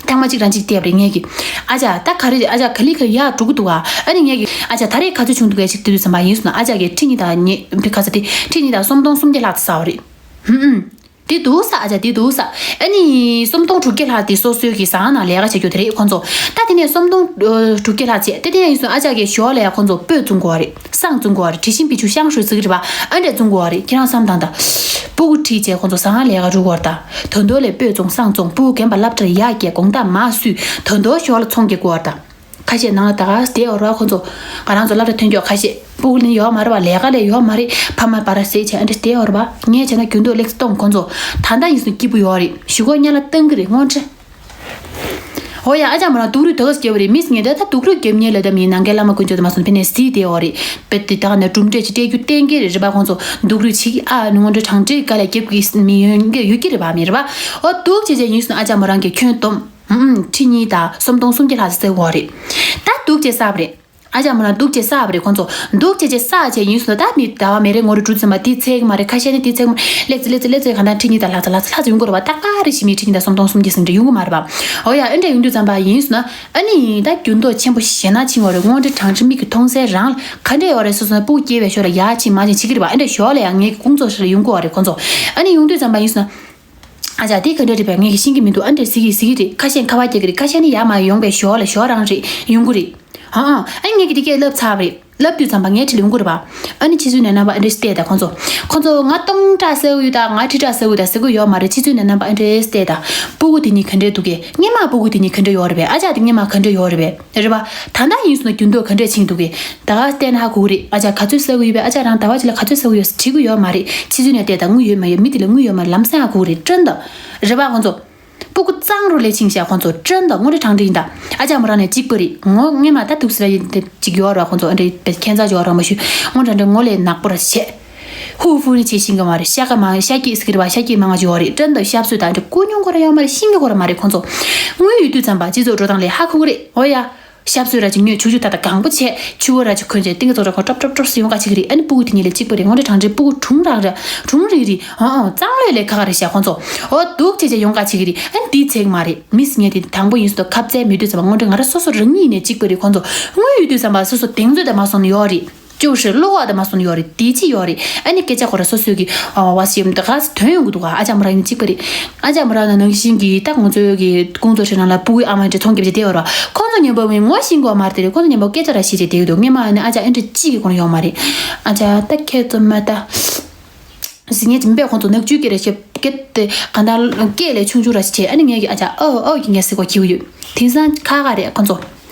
ཐེངས་མ་གཅིག་རང་གཅིག་བལྟས་པ་རེད་ངས་ཀྱིས། ཨ་ཅག་ད་ག་རེ་རེད། ཨ་ཅག་ག་ལེ་ག་ལེ་ཡར་འགྲོ་གི་འདུག་ག་ཨ་ནི་ངས་ཀྱིས་ཨ་ཅག་ད་རེས་ག་ཚོད་བྱུང་འདུག་གས་ཅིག་དེ་དུས་ཙམ་པ་ཡིན་སོང་ན། ཨ་ཅག་གིས་ཁྲི་གཉིས་དང་ཉེ་ག་ས་དེ་ཁྲི་གཉིས་དང་སུམ་སྟོང་སུམ་བརྒྱ་ལྷག་ཙམ་བསགས་པ་རེད། ཧུམ་ཧུམ། དེ་འདུག་ས། ཨ་ཅག་དེ་འདུག་ས། ཨ་ནི་སུམ་སྟོང་དྲུག་བརྒྱ་ལྷག་དེ་སོ་སོའི་གི་ཟ་ཁང་ནང་ལས་ཀ་བྱེད་རྒྱུ་དེ་རེད་ཁོང་ཚོ། ད་དེ་ནས་སུམ་སྟོང་ཨ་དྲུག་བརྒྱ་ལྷག་བྱས། དེ་དེ་ཡང་ཡིན་སོང་ཨ་ཅག་གིས་ཞོར་ལ་ཡ་ཁོང་ཚོ་སྤོས་བཙོང་དགོས་པ་རེད། བསང་བཙོང་དགོས་པ་རེད། དྲི་ཞིམ་བི་ཆུ་ཤང་ཧྲུའེ་ཟེར་གི་རེད་པ། ཨ་འདྲས་བཙོང་དགོས་པ་རེད། ཁྱེད་རང་བསམ་བཏང་དང་། སྤུ་གུ་ཁྲིད་བྱས་ཁོང་ཚོ་ཟ་ཁང་ལས་ཀ་འགྲོ་དགོས་པ་རེད་ད། ད་དུང་ལས་སྤོས་བཙོང་བསང་བཙོང་། སྤུ་གུ་རྒན་པ་སློབ་གྲྭར་ཡར་བསྐྱལ། དགོང་དག་མར་བསུས། ད་དུང་ཞོར་ལ་ཚོང་རྒྱག་དགོས་པ་རེད་ད། ཁ་ཤས་ནང་ལ་ད་ག་བསྡད་ཡོད་རེད་པ། ཁོང་ཚོ་ང་རང་ཚོ་སློབ་གྲྭ་ཐོན་ཀྱོག་ཁ་ཤས་སྤུ་གུ་ལེན་ཡོད་མ་རེད་པ། ལས་ཀ་ལས་ཡོད་མ་རེད། ཕ་མ་པ་ར་ཟས་བྱས་ཨ་འདྲས་བསྡད་ཡོད་རེད་པ། ངས་བྱས་ན་རྒྱུན་དུ་ལེགས་གཏོང་། ཁོང་ཚོ་ད་ལྟ་ཡིན་སོང་སྐྱིད་པོ་ཡོད་རེད། གཞུག་གུ་གཉའ་ལ་བཏང་གི་རེད་དངོས་འབྲེལ། ཨོ་ཡ། ཨ་ཅག་མོ་རང་སྡུག་རུས་ད་ག་ཟེ་རྒྱབ་པ་རེད། མིས་ངས་ད་ད་སྡུག་རུས་རྒྱབ་མཁན་ལ་ད་མི་ནང་འགལ་བླ་མ་དཀོན་མཆོག་དང་མ་སོང་ཕན་ནས་སྲིད་དེ་ཨོ་རེད། དཔེ་དེ་ད་ག་ནས་གྲུབ་འབྲས་ཅིག་སྤྲད་རྒྱུ་གཏན་འཁེལ་རེད་རེད་པ། ཁོང་ཚོ་སྡུག་རུས་བྱེད་ཀྱི་ཨ་ནི་དངོས་འབྲེལ་གྲངས་འབྲས་ག་ལས་རྒྱབ་ཀྱི་མི་ཡོད་ཀྱི་ཡོད་ཀྱི་རེད་པ། མི་རེད་པ། ཨོ་འདུག་བྱས་བྱས་ཡིན་སོང་ཨ་ཅག་མོ་རང་གིས་ཁྱོན་བསྡོམས་ཧུམ་ཁྲི་གཉིས་དང་སུམ་སྟོང་སུམ་བརྒྱ་ལྷག་ཙམ་བསགས་པ་རེད། ད་འདུག་བྱས་བསགས་པ་རེད། ཨ་ཅག་མོ་རང་འདུག་བྱས་བསགས་པ་རེད་ཁོང་ཚོ། འདུག་བྱས་བྱས་བསགས་བྱས་ཡིན་སོང་ད་མི་ཟླ་བ་མེ་རེ་ངོ་རེ་འགྲོ་ཙམ་པ་དེ་ཚད་ཀྱི་མ་རེད། ཁ་ཤས་ནི་དེ་ཚད་ཀྱི་མ་རེད། ལེགས་ཙེ་ལེགས་ཙེ་ལེགས་ཙེ་གང་ལྟར་ཁྲི་གཉིས་དང་ལྷག་ཙམ་ལྷག་ཙམ་ལྷག་ཙམ་ཡོང་གི་རེད་པ། ད་ག་རེ་ཞིག་མི་ཁྲི་གཉིས་དང་སུམ་སྟོང་སུམ་བརྒྱ་ཟིན་འདྲ་ཡོང་གི་མ་རེད་པ། ཨོ་ཡ། ཨེ་འདྲ་ཡོང་དུས་ཙམ་པ་ཡིན་སོང་ན། ཨ་ནི་ད་འགྱུར་ལྡོག་ཆེན་པོ་ཞེ་ན་ཕྱིན་པ་རེད། དངོས་འབྲེལ་གྲངས་འབོར་མིག་གིས་མཐོང་གསལ་རང་ལ་ག་འདྲ་ཡོད་རེད། སོ་སོ་ན་སྤུ་གུ་སྐྱེས་པའི་ཞོར་ལ་ཡར་ཕྱིན་མར་ཕྱིན་བྱེད་ཀྱི་རེད་པ། ཨེ་འདྲ་ཞོར་ལ་ཡང་ངའི་ཁོང་ཚོ་ཧྲིལ་ཡོང་གི་ཡོད་རེད་ཁོང་ཚོ། ཨ་ནི་ཡོང་དུས་ཙམ་པ་ཡིན་སོང་ན། ཨ་ཅག་དེ་ག་འདྲ་རེད་པས། ངས་ཀྱིས་ཤེས་ཀྱི་མི་འདུག་ཨ་འདྲས་ཟེར་གྱི་ཟེར་གྱི་རེད། ཁ་ཤས་ཁ་པར་རྒྱག་གི་རེད། ཁ་ཤས་ནི་ཡར་མར་ཡོང་པའི་ཞོར་ལ་ཞོར་རང་རེད་ཡོང་གི་རེད། ཨ་ཨ་ཨ་ངས་ཀྱིས་དེ་སྐད་ལབ་ཚར་བ་རེད། ལབ་དུས་ཙམ་པ་ངའི་འཁྲིས་ལ་ཡོང་གི་རེད་པ། ཨ་ནི་ཕྱི་ཚུལ་ནས་རྣམ་པ་ཨ་འདྲས་བལྟས་དང་ཁོང་ཚོ། ཁོང་ཚོ་ང་སྟོང་ཕྲག་བསགས་ཀྱི་ཡོད་དང་ང་ཁྲི་ཕྲག་བསགས་ཀྱི་ཡོད་དང་ཟེར་གྱི་ཡོད་མ་རེད། ཕྱི་ཚུལ་ནས་རྣམ་པ་ཨ་འདྲས་བལྟས་དང་། སྤུ་གུ་དེ་གཉིས་ག་འདྲས་འདུག་གས། སྔོན་མ་སྤུ་གུ་དེ་གཉིས་ག་འདྲས་ཡོད་རེད་པས། ཨ་ཅག་དེ་སྔོན་མ་ག་འདྲས་ཡོད་རེད་པས། རེད་པ། ད་ལྟ་ཡིན་སོང་ན་འགྱུར་ལྡོག་ག་འདྲས་ཕྱིན་འདུག་གས། ད་ག་བལྟས་ན་ཧ་གོ་གི་རེད། ཨ་ཅག་ག་ཚོད་བསགས་ཀྱི་ཡོད་པས། ཨ་ཅག་རང་ཟླ་བ་གཅིག་ལ་ག་ཚོད་བསགས་ཀྱི་ཡོད་དྲི་གི་ཡོད་མ་རེད། ཕྱི་ཚུལ་ནས་བལྟས་དང་དངུལ་ཡོད་མ་ཡོད། མི་དེ་ལ་དངུལ་ཡོད་མ་རེད། ལམ་སང་ཧ་གོ་གི་རེད་དྲན་ད། རེད་པ་ཁོང་ཚོ། སྤུ་གུ་གཙང་རུ་ལས་ཕྱིན་ཤག་ཁོང་ཚོ་དྲན་ད། དངོས་འབྲེལ་གྲངས་འབོར་ཡིན་ད། ཨ་ཅག་མོ་རང་ནས་གཅིག་པ་རེད། ངོ་སྔོན་མ་ད་འདུག་སེ་ལ་ཡིན་དེ་གཅིག་ཡོད་རེད་པ། ཁོང་ཚོ་ཨ་འདྲས་ཁྱད་མཚར་ཅིག་ཡོད་རེད་མ་གཞི། དངོས་འབྲེལ་ངོ་ལས་ནག་པོ་ར་བྱས། ཧུ་ཧྥུ་ནི་བྱེད་ཤེས་ཀྱི་མ་རེད། ཤ་ཀ་མང་ཤ་སྐྱིད་ཟེར་གི་རེད་པ། ཤ་སྐྱིད་མང་ང་ཅིག་ཡོད་རེད་དྲན་ད། ཞབས་སོས་དང་འདྲ་སྐུ་མྱོང་ཁོ་ར་ཡོད་མ་རེད། ཤེས་ཀྱི་ཁོ་ར་མ་རེད་ཁོང་ཚོ། དངུལ་ཡོད་དུས་ཙམ་པ་སྤྱི་ཚོགས་འགྲོ་སྟངས་ལས་ཧ་གོ་གི་རེད། འོ་ཡ། ཞབས་སོས་ར་ཅིག་ཉོས། ཆུ་ཆུ་ད་ད་གང་པོ་བྱས། ཕྱུ་པ་ར་ཅིག་གོན་བྱས། ཏིང་ཙོག་ར་ཁོ་ཀྲོབ་ཀྲོབ་ཀྲོབ་སེ་ཡོང་ག་ཅིག་རེད། ཨ་ནི་སྤུ་གུ་དེ་གཉིས་ལས་གཅིག་པ་རེད། དངོས་འབྲེལ་གྲངས་འབོར་སྤུ་གུ་གྲུང་རག་ར། གྲུང་རིག་རིག་ཨང་ཨང་། གཙང་ལོས་ལས་ཁག་ཁག་རེད་ཤག་ཁོང་ཚོ། འོ་འདུག་བྱས་བྱས་ཡོང་ག་ཅིག་རེད། ཨ་ནི་དེའི་ཚེག་མ་རེད། མིས་ངས་དེ་དང་པོ་ཡིན་སོང་ཁ་ཚལ་མེད་དུས་ཙམ་པ་དངོས་འབྲེལ་ང་ར་སོ་སོ་རང་ཉིད་ནས་གཅིག་པ་རེད་ཁོང་ཚོ། དངུལ་ཡོད་དུས་ཙམ་པ་སོ་སོ་གདེང་ཚོད་དང་མ་སོང་ནི་ཡོད་རེད། ཅོ་ཧྲི་བློ་ཁོག་དང་མ་སོང་ཡོད་རེད། དེ་ཅི་ཡོད་རེད། ཨ་ནི་སྐད་ཆ་ཁོ་ར་སོ་སོའི་གི་ཨ་བ་ཞིམ་ད་ག་ཐོན་ཡོང་གི་འདུག་ག་ཨ་ཅག་མོ་རང་ཡིན་གཅིག་པ་རེད། ཨ་ཅག་མོ་རང་ན་ནང་བཞིན་གི་ད་ང་ཚོའི་གི་ཀུང་ཚོ་ཧྲི་ནང་ལ་སྤུ་གུའི་ཨ་མ་འདྲ་ཚོང་རྒྱབ་བྱས་བསྡད་ཡོད་རེད། ཁོང་ཚོ་མཉམ་པོ་མི་ངོ་ཤེས་གི་ཡོད་མ་རེད་དེ་རེད། ཁོང་ཚོ་མཉམ་པོ་སྐད་ཆ་ར་བཤད་བྱས་བསྡད་ཀྱི་འདུག་སྔོན་མ་ཨ་ནི་ཨ་ཅག་ཨེ་འདྲ་ཅི་གི་ཁོ་རང་ཡོད་མ་རེད། ཨ་ཅག་ད་ཁྱེད་ཚོ་མ་ད། ཟིང་ངེ་ཅིམ་པས་ཁོང་ཚོ་ནག་ཆུའི་སྐད་རེ་བཤད་སྐད་དེ་ག་འདྲ་སྐད་ལས་ཆུང་ཆུང་ར་ཞིག་བྱས། ཨ་ནི་ངས་ཀྱི་ཨ་ཅག་ཨོ་ཨོ་ཡིན་ངས་ཟེར་གོ་ཁྱེའུ་ཡོད། དེང་སང་ཁག་ཁག་རེད་ཁོང་ཚོ།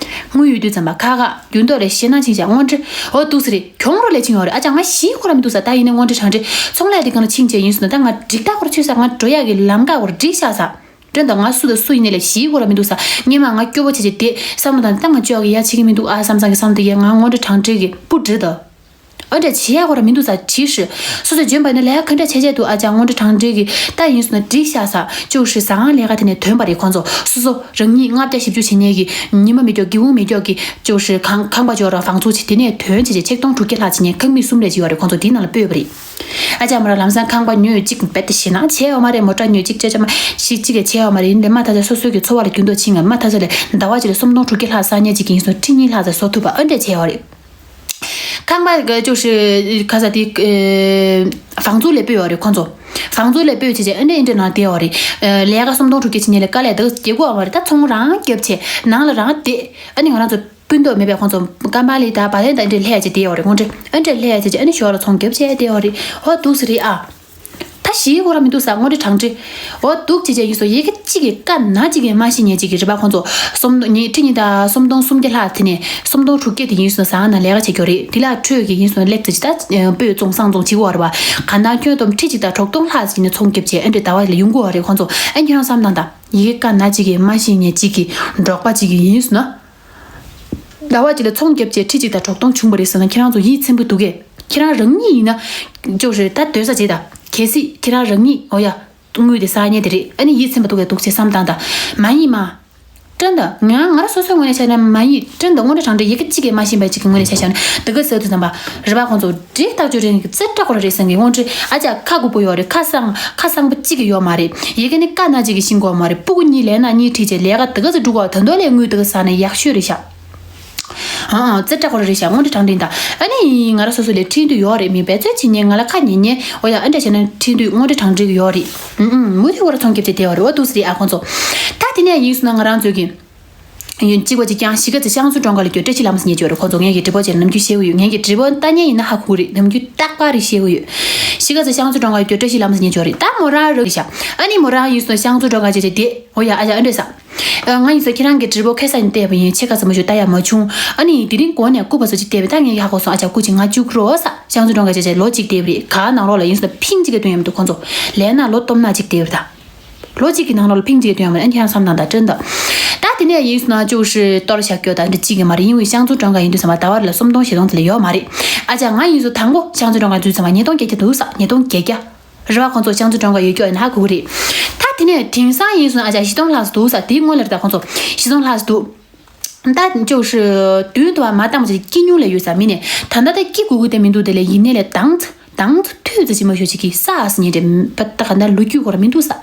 དངུལ་ཡོད་དུས་ཙམ་པ་ཁག་ཁག་འགྱུར་ལྡོག་ལས་ཤེས་ན་ཕྱིན་བྱ་དངོས་འབྲེལ། འོ་འདུག་སེ་རེད། གྱོང་རོ་ལས་ཕྱིན་ཡོད་རེད། ཨ་ཅག་ང་ཞེ་ཁོ་ར་མི་འདུག་ས། ད་ཡིན་ནའི་དངོས་འབྲེལ་གྲངས་འབོར་ཚོང་ལས་དེ་ག་ན་ཕྱིན་བྱས་ཡིན་སོང་ན་ད་ང་འགྲིག་ད་ཁོ་ར་ཆུད་ས། ང་འགྲོ་ཡག་གི་ལམ་ཁ་ཁོ་ར་འགྲིག་ཤག་ས། དྲན་དང་ང་སུ་དང་སུ་ཡིན་ནའི་ལས་ཞེ་ཁོ་ར་མི་འདུག་ས། སྔོན་མ་ང་སྐྱོ་པོ་བྱས་བྱས་བསྡད་བསམ་བློ་བཏང་ད་ང་ཅོག་གི་ཡ་བྱེད་ཀྱི་མི་འདུག་ཨ་བསམ་བསམ་གི་བསམ་བློ་དེ་ཡ་ང་དངོས་འབྲེལ་གྲངས་འབོར་གི་སྤུ་འདྲི་ད། ཨ་འདྲ་བྱེད་ཡ་ཁོ་ར་མི་འདུག་ས་བྱིས་ཤིག་སོ་སོ་འཇོན་པ་ཡིན་ན་ལས་ཀ་ག་འདྲ་བྱས་བྱས་འདུག་ཨ་ཅག་དངོས་འབྲེལ་གྲངས་འབོར་གི་ད་ཡིན་སོང་ན་འགྲིག་ཤག་ས། ཅོག་ཧྲི་ཟ་ཁང་ལས་ཀ་དེ་ནས་ཐོན་པ་རེད་ཁོང་ཚོ། སོ་སོ་རང་ཉིད་ལྔ་བརྒྱ་བཞི་བཅུ་བྱེད་མཁན་གྱི་ཉི་མ་མི་སྐྱོ་སྒེའུ་ཁུང་མི་སྐྱོ་གི་ཅོག་ཧྲི་ཁང་ཁང་པ་ཅོག་ར་བང་ཚུགས་བྱས་དེ་ནས་ཐོན་བྱས་བྱས་ཆིག་སྟོང་དྲུག་བརྒྱ་ལྷག་བྱེད་མཁན་ཁང་མིག་གསུམ་རེ་ཅིག་ཡོད་རེད། ཁོང་ཚོ་དེའི་ནང་ལ་སྤོས་པ་རེད། ཨ་ཅག་མོ་ར་ལམ་སང་ཁང་པ་ཉོས་གཅིག་རྦད་དེ་ཞེད་སྣང་བྱས་ཡོད་མ་རེད། མོ་ཊ་ཉོས་གཅིག་ཅ་ཅ་མ་ཞིག་གཅིག་གས་བྱས་ཡོད་མ་རེད། ཡིན་ནའི་མ་ཐག་ཆོད་སོ་སོའི་གི་འཚོ་བ་ལ་འགྱུར་ལྡོག་ཕྱིན་ཡོད་མ་ཐག་ཆོད་ལས་ཟླ་བ་གཅིག་ལ་སུམ་སྟོང་དྲུག་བརྒྱ་ལྷག་བསགས་མཁན་ཅིག་གི་ཡིན་སོང་ཁྲི་གཉིས་ལྷག་ཙམ་བཟོ་ཐུབ་པ་ཨ་འདྲས་བྱས་ཡོད་རེད། ཁང་པ་གི་ཅོག་ཧྲི་ག་ས་དེ་ཨེ་བང་ཚུགས་ལས་སྤོས་ཡོད་རེད་ཁོང་ཚོ། བང་ཚུགས་ལས་སྤོས་བྱས་བྱས་ཨ་འདྲས་ཨ་འདྲས་ནང་བསྡད་ཡོད་རེད། ཨེ་ལས་ཀ་སུམ་སྟོང་དྲུག་བརྒྱ་བྱེད་མཁན་ལ་དཀའ་ལས་དག་རྒྱག་དགོས་པ་མ་རེད། ད་ཚོང་རང་རྒྱབ་བྱས་ནང་ལ་རང་བསྡད། ཨ་ནི་ང་རང་ཚོ་སྤུན་མདོག་མེད་པའི་ཁོང་ཚོ་ཀམ་པ་ལི་དང་བ་ལན་དང་འདྲས་ལྷས་བྱས་བསྡད་ཡོད་རེད། དངོས་འབྲེལ་ཨ་འདྲས་ལྷས་བྱས་བྱས་ཨ་ནི་ཞོར་ལ་ཚོང་རྒྱབ་བྱས་བསྡད་ཡོད་རེད། ཧོ་འདུག་སེ་རེད་ཨ། ད་ཞེ་ཁོ་ར་མི་འདུག་ས། དངོས་འབྲེལ་གྲངས་འབོར། འོ་འདུག་ཅེས་བྱས་ཡིན་སོང་། ཡི་གེ་གཅིག་གིས་ཀ་ན་གཅིག་གིས་མ་ཤེས་མཁན་གཅིག་གིས་རེད་པ། ཁོང་ཚོ་སུམ་ཉིས་ཁྲི་གཉིས་དང་སུམ་སྟོང་སུམ་བརྒྱ་ལྷག་དེ་ནས་སུམ་སྟོང་དྲུག་བརྒྱ་དེ་ཡིན་སོང་ཟ་ཁང་ནང་ལས་ཀ་བྱེད་རྒྱུ་རེད། དེ་ལ་འཕྲོས་ཀྱི་ཡིན་སོང་ལེགས་ཙི་ཅི་ད་སྤོས་བཙོང་བསང་བཙོང་བྱེད་དགོས་རེད་པ། ག་ན་ཁྱོན་བསྡོམས་ཁྲི་གཅིག་དང་དྲུག་སྟོང་ལྷག་ཅིག་ནས་ཚོང་རྒྱབ་བྱས་ཨ་འདྲས་ཟླ་བ་ལ་ཡོང་གི་ཡོད་རེད། ཁོང་ཚོ་ཨ་ཁྱོད་རང་བསམ་བཏང་དང་། ཡི་གེ་ཀ་ན་གཅིག་གིས་མ་ཤེས་མཁན་གཅིག་གིས་འབྲོག་པ་གཅིག་གིས་ཡིན་སོང་ན། ཟླ་བ་གཅིག་ལ་ཚོང་རྒྱབ་བྱས་ཁྲི་གཅིག་དང་དྲུག་སྟོང་བྱུང་བ་རེད་ཟེར་ན་ཁྱེད་རང་ཚོ་ཡིད་ཚིམ་པོ་འདུག་གས། ཁྱེད་རང་རང་ཉིད་ཡིན་ན་ཅོག་རེད་ད་སྡོད་ས་བྱེད་ད། གལ་སྲིད་ཁྱེད་རང་རང་ཉིད་འོ་ཡ་དངུལ་དེ་བསགས་མཁན་དེ་རེད། ཨ་ནི་ཡིད་ཚིམ་པ་འདུག་གས་འདུག་ཅེས་བསམ་བཏང་ད། མ་ཡིན་མ། ཏྲན་ད་ང་ང་ར་སོ་སོའི་ངོས་ནས་བྱས་ན་མ་ཡིན་ཏྲན་ད་དངོས་འབྲེལ་དྲང་འབྲེལ་ཡི་གེ་གཅིག་གིས་མ་ཤེས་པ་གཅིག་གི་ངོས་ནས་བྱས་བཞག་ན་དེ་ག་ཟེར་དུས་ཙམ་པ་རེད་པ། ཁོང་ཚོ་འགྲིག་ཐག་ཆོད་རེད་གི་རྩེ་བཀྲ་ཁོ་ར་རེད་བསམ་གི། དངོས་འབྲེལ་ཨ་ཅག་ཁ་ཁུ་པོ་ཡོད་རེད། ཁ་གསང་ཁ་གསང་པོ་གཅིག་གི་ཡོད་མ་རེད། ཡི་གེ་ནི་ཀ་ན་གཅིག་གི་ཤེས་དགོས་མ་རེད། སྤུ་གུ་གཉིས་ལས་ན་གཉིས་ཁྲིད་བྱས་ལས་ཀ་དེ་ག་ཚོད་སྒྲུབ་དགོས། ད་འདོད་ལས་དངུལ་དེ་ག་ཟ་ན་ཡག་ཤོས་རེད་ཤག་ཨང་ཨང་རྩེ་བཀྲ་ཁོ་ར་རེད་ཤག་དངོས་འབྲེལ་དྲང་འབྲེལ་ད་ཨ་ནི་ང་ར་སོ་སོ་ལས་ཁྲིད་འདོད་ཡོད་རེད། མི་འབད་རྩོལ་བྱེད་ཉན་ང་ལ་ཁ་ཉན་ཉན་འོ་ཡ་ཨ་འདྲ་བྱས་ན་ཁྲིད་འདོད་དངོས་འབྲེལ་དྲང་འབྲེལ་གི་ཡོད་རེད། ཨང་ཨང་མུ་མཐུད་ཁོ་ར་ཚོང་རྒྱབ་བྱས་བསྡད་ཡོད་རེད། འོ་འདུག་སེ་རེད་ཨ་ཁོང་ཚོ། ད་དེ་ནས་ཡིན་སོང་ན་ང་རང་ཚོས་ཀྱི་ཡུན་གཅིག་པ་གཅིག་ཀྱང་གཞིས་ཀ་རྩེ་ཤང་ཚུ་གྲོང་ཁྱེར་ལ་སྐྱོད་བཀྲ་ཤིས་ལྷ་མོ་ཟེར་ཉན་ཅོ་རེད། ཁོང་ཚོ་ངས་ཀྱི་དྲི་བ་བྱས་ནམ་རྒྱུན་བཤད་གི་ཡོད། ངས་ཀྱི་དྲི་བ་ལྟ་ཉན་ཡིན་ན་ཧ་གོ་གི་རེད། ནམ་རྒྱུན་ཏག་ཏག་རེད་བཤད་གི་ཡོད། གཞིས་ཀ་རྩེ་ཤང་ཚུ་གྲོང་ཁྱེར་ལ་སྐྱོད་བཀྲ་ཤིས་ལྷ་མོ་ཟེར་ཉན་ཅོ་རེད། ད་མོ་རང་རང་རེད་ཤག་ཨ་ནི་མོ་རང་ཡིན་སོང་ཤང་ཚུ་གྲོང་ཁྱེར་བྱས་བྱས་དེ་འོ་ཡ་ཨ་ཡ་ཨ་འདྲས་ས། ཨ་ང་ཡིན་སོང་ཁྱེད་རང་གི་དྲི་བ་ཁ་སང་ནས་བལྟས་པ་ཡིན། ཕྱེད་ཀ་ཙམ་མ་ཞིག་ལྟ་ཡ་མ་བྱུང་། ཨ་ནི་དེ་རིང་འགོ་ནས་སྐུ་པ་ཚོ་ཅིག་བལྟས་པ་ད་ངས་ཧ་གོ་སོང་། ཨ་ཅག་སྐུ་མཁྱེན་ང་བཅུག་རོགས་ས། ཤང་ཚུ་གྲོང་ཁྱེར་བྱས་བྱས་ལོ་གཅིག་བསྡད་པ་རེད། ག་ནང་ལོགས་ལ་ཡིན་སོང་ཕིང་གཅིག་གི་སྟོན་ཡ་མི་འདུག་ཁོང་ཚོ་ལས་ན་ལོ་སྟོང་ན་གཅིག་བསྡད་པ་རེད་ད། ལོ་གཅིག་གི་ནང་ལོགས་ལ་ཕིང་གཅིག་སྟོན་ཡོང་བ་ཨ་ནི་ཁྱེད་རང་བསམ་དང་ད་ཏྲན་ད། ད་དེ་ནས་ཡིན་སོང་ན་ཅུ་ཧྲི་གཏོར་བཞག་སྐྱོ་ད་འདི་གཅིག་གི་མ་རེད། ཡིན་བའི་ཤང་ཚུ་གྲོང་ཁྱེར་ཡིན་དུས་ཙམ་པ་ཟླ་བ་རེ་ལ་སུམ་སྟོང་བཞི་སྟོང་དེ་ལས་ཡོད་མ་རེད། ཨ་ཅག་ང་ཡིན་སོང་དང་པོ་ཤང་ཚུ་གྲོང་ཁྱེར་འཛུལ་ཙམ་པ་ཉིས་སྟོང་བརྒྱད་བརྒྱ་འདུག་ས། ཉིས་སྟོང་བརྒྱད་བརྒྱ། རེད་པ། ཁོང་ཚོ་ཤང་ཚུ་གྲོང་ཁྱེར་ཡོད་སྐྱོ་ཡིན་ཧ་གོ་གི་རེད། ད་དེ་ནས་དེང་སང་ཡིན་སོང་ཨ་ཅག་བཞི་སྟོང་ལྷག་ཙམ་འདུག་ས། དེའི་སྔོན་ལ་རེད་ད་ཁོང་ཚོ་བཞི་སྟོང་ལྷག་ཙམ་འདུག་ད་ཅོ་ཧྲི་དུས་དུ་བ་མ་བཏང་བ་ཅིག་སྐྱིད་ཉུང་ལ་ཡོད་ས་མི་ནས་ད་ལྟ་ད་སྐྱིད་དགོས་ཀྱི་དེ་མི་འདུག་དེ་ལས་ཡིན་ནའི་ལས་དང་དང་དུས་ཚོད་ཅིག་མ་ཞོ་ཅིག་གི་ས་ཨ་སི་ཉིན་རེ་པ་ད་ག་ད་ལོ་རྒྱུས་སྐོར་མི་འདུག་ས།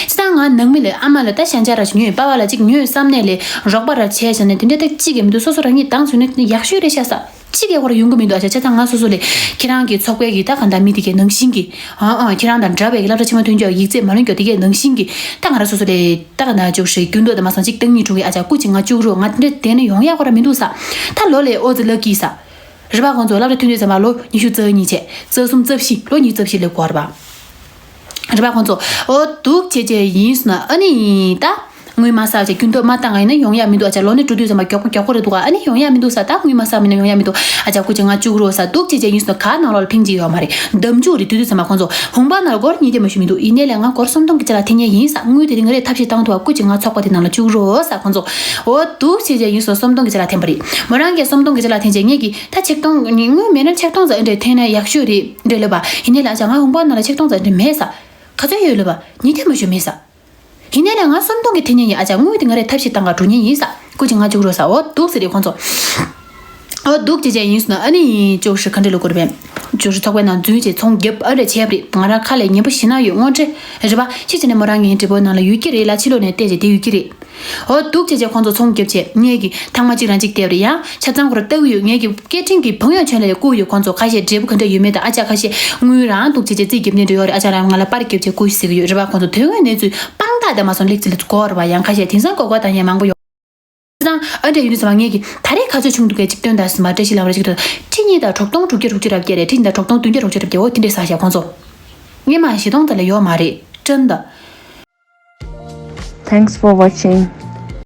ཅི་ད་ང་ནང་མི་ལས་ཨ་མ་ལ་ད་ཤན་ཆ་ར་ཞིག་ཉོས་པ་བ་ལ་ཅིག་ཉོས་བསམ་ནས་ལས་རོགས་པ་ར་བྱས་བྱས་ནས་དེ་འདྲ་ད་ཅིག་གི་མི་འདུག་སོ་སོ་རང་ཉིད་དང་ཟོས་ནས་ཡག་ཤོས་རེད་ཤག་ས། ཅིག་གི་སྐོར་ཡོང་གི་མི་འདུག་ཨ་ཅག་ཅི་ད་ང་སོ་སོ་ལས་ཁྱེད་རང་གི་ཚོགས་པའི་གི་ད་ག་ད་མི་དེ་གའི་ནང་བཞིན་གི་ཨ་ཨ་ཁྱེད་རང་དང་འདྲ་བའི་གི་སློབ་གྲྭ་ཆེན་མོ་ཐོན་རྒྱུ་ཡིག་ཚད་མ་ལོན་རྒྱུ་དེ་གའི་ནང་བཞིན་གི་ད་ང་ར་སོ་སོ་ལས་ད་ག་ན་ཅོ་ཧྲི་རྒྱུན་དུ་དེ་མ་སོང་ཅིག་སྟེང་ཉིད་དྲུག་གི་ཨ་ཅག་སྐུ་ཅིག་ང་བཅུག་རོགས། ང་དེ་འདྲ་དེ་ནས་ཡོང་ཡག་སྐོར་མི་འདུག་ས། ད་ལོ་ལས་ཨོ་ཙི་ལ་ཀི་ས། རེད་པ། ཁོང་ཚོ་སློབ་གྲྭ་ཐོན་དུས་ཙམ་པ་ལོ་ཉི་ཤུ་རྩ་གཉིས་བྱས། རྩ་གསུམ་རྩ་བཞི། ལོ་ཉི་ཤུ་རྩ་བཞི་ལས་འགོར་བ། རེད་པ། ཁོང་ཚོ་ཨོ་འདུག་བྱས་བྱས་ཡིན་སོང་ན་ཨ་ནི་ད་དངུལ་མ་བསགས་བྱས་རྒྱུན་མཐུད་མ་བཏང་ག་ཡིན་ན་ཡོང་ཡ་མི་འདུག་ཨ་ཅག་ལོ་ནི་འགྲོ་དུས་ཙམ་པ་མགྱོགས་པོ་མགྱོགས་པོ་རེད་འདུག་ཨ་ནི་ཡོང་ཡ་མི་འདུག་ས། ད་དངུལ་མ་བསགས་མིན་ན་ཡོང་ཡ་མི་འདུག་ཨ་ཅག་སྐུ་མཁྱེན་ང་བཅུག་རོགས་ས། འདུག་བྱས་བྱས་ཡིན་སོང་ན་ག་ནང་ལོགས་ལ་ཕིང་གཅིག་ཡོད་མ་རེད། འདམ་ཆུ་རེད། དུས་དུས་ཙམ་པ་ཁོང་ཚོ་ཧུང་པ་ནང་ལ་སྒོར་ཉིས་བརྒྱ་མ་ཞུ་མི་འདུག་ཡིན་ནའི་ལས་ང་སྒོར་སུམ་སྟོང་གི་ཅ་ལག་འཐེན་མཁན་ཡིན་ས། དངུལ་དེ་རིང་ང་རས་ཐབས་ཤེས་བཏང་ཐུབ་པ་སྐུ་མཁྱེན་ང་ཚོགས་པ་དེ་ནང་ལ་བཅུག་རོགས་ས། ཁོང་ཚོ་ཨོ་འདུག་བྱས་བྱས་ཡིན་སོང་སུམ་སྟོང་གི་ཅ་ལག་འཐེན་པ་རེད། མོ་རང་གིས་སུམ་སྟོང་གི་ཅ་ལག་འཐེན་བྱས་ངས་ཀྱིས་ད་ཆིག་སྟོང་དངུལ་མེད་ན་ཆིག་སྟོང་ཙམ་འདྲ་འཐེན་ན་ཡག་ཤོས་རེད་འདྲ་ལབ་པ། ཡིན་ནའི་ལས་ཨ་ཅག་ང་ཧུང་པ་ནང་ལ་ཆིག་སྟོང་ཙམ་འདྲ་མེད་ས། ག་ཚོད་ཡོད་ལབ་པ། ཉིས་བརྒྱ་མ་ཞུ་མེད་ས། ཡིན་ནའི་ལས་ང་སུམ་སྟོང་གི་འཐེན་མཁན་ཡིན། ཨ་ཅག་དངུལ་དེ་ང་རས་ཐབས་ཤེས་བཏང་ག་འགྲོ་མཁན་ཡིན་ས། སྐུ་མཁྱེན་ང་བཅུག་རོགས་ས། ཨོ་འདུག་ཟེར་རེད་ཁོང་ཚོ། ཨོ་འདུག་བྱས་བྱས་ཡིན་སོང་ན་ཨ་ནི་ཅོ་ཧྲི་ག་འདྲ་ལོ་སྐོར་བས། ཅོ་ཧྲི་ཚོགས་པའི་ནང་འཛུལ་བྱས་ཚོང་རྒྱབ་ཨ་འདྲ་བྱས་པ་རེད། ང་རང་ཁ་ལས་ཉན་པ་ཞེ་ན་ཡོད་དངོས་འབྲེལ་རེད་པ། ཤི་བྱས་ནས་མོ་རང་ངའི་འབྲས་བུ་ནང་ལ་ཡོད་ཀྱི་རེད་ལ་ཕྱི་ལོགས་ནས་བལྟས་བྱས་དེ་ཡོད་ཀྱི་རེད། ཨོ་འདུག་བྱས་བྱས་ཁོང་ཚོ་ཚོང་རྒྱབ་བྱས་ངས་ཀྱི་ཐང་མ་གཅིག་རང་གཅིག་བལྟས་པ་རེད། ཡང་ཆ་ཚང་ཁོ་ར་ལྟ་གི་ཡོད། ངས་ཀྱི་སྐད་འཕྲིན་གྱི་བང་ཡོད་ཆོད་ལས་བསྐུར་ཡོད། ཁོང་ཚོ་ཁ་ཤས་འབྲས་བུ་ག་འདྲ་ཡོད་མེད་དང་ཨ་ཅག་ཁ་ཤས་དངུལ་རང་འདུག་བྱས་བྱས་རྩིས་རྒྱབ་ནས་འགྲོ་ཡོད་རེད། ཨ་ཅག་རང་ང་ལ་པར་རྒྱབ་བྱས་བསྐུར་ཟེར་གི་ཡོད་རེད་པ། ཁོང་ཚོ་དོན་དངོས་གནས་ཚུལ་དཔང་རྟགས་དེ་མ་སོང་ལེགས་ཚིག་ལ་གོ་རེད་པ། ཡང་ཁ་ཤས་དེང་སང་གོ་གོ་དང་ཡང་མང་པོ་ཡོད། ཙང་ཨ་འདྲ་ཡོད་དུས་ཙམ་པ་ངས་ཀྱི་ད་རེས་ག་ཚོད་བྱུང་འདུག་གས་གཅིག་སྟོན་དང་ཟིན་པ་བཀྲ་ཤིས་ལྷ་མོ་ར་གཅིག་ཏུ་ཁྲི་གཉིས་དང་དྲུག་སྟོང་དྲུག་བརྒྱ་དྲུག་ཅུ་རེ་བརྒྱད་རེད། ཁྲི་གཉིས་དང་དྲུག་སྟོང་བདུན་བརྒྱ་དྲུག་ཅུ་རེ་བརྒྱད། འོ་དེ་འདྲས་ཟ་བཞག་ཁོང་ཚོ། སྔོན་མ་བཞི་སྟོང་ཙམ་ལས་ཡོད་མ་རེད་ཏྲན་ད། Thanks for watching.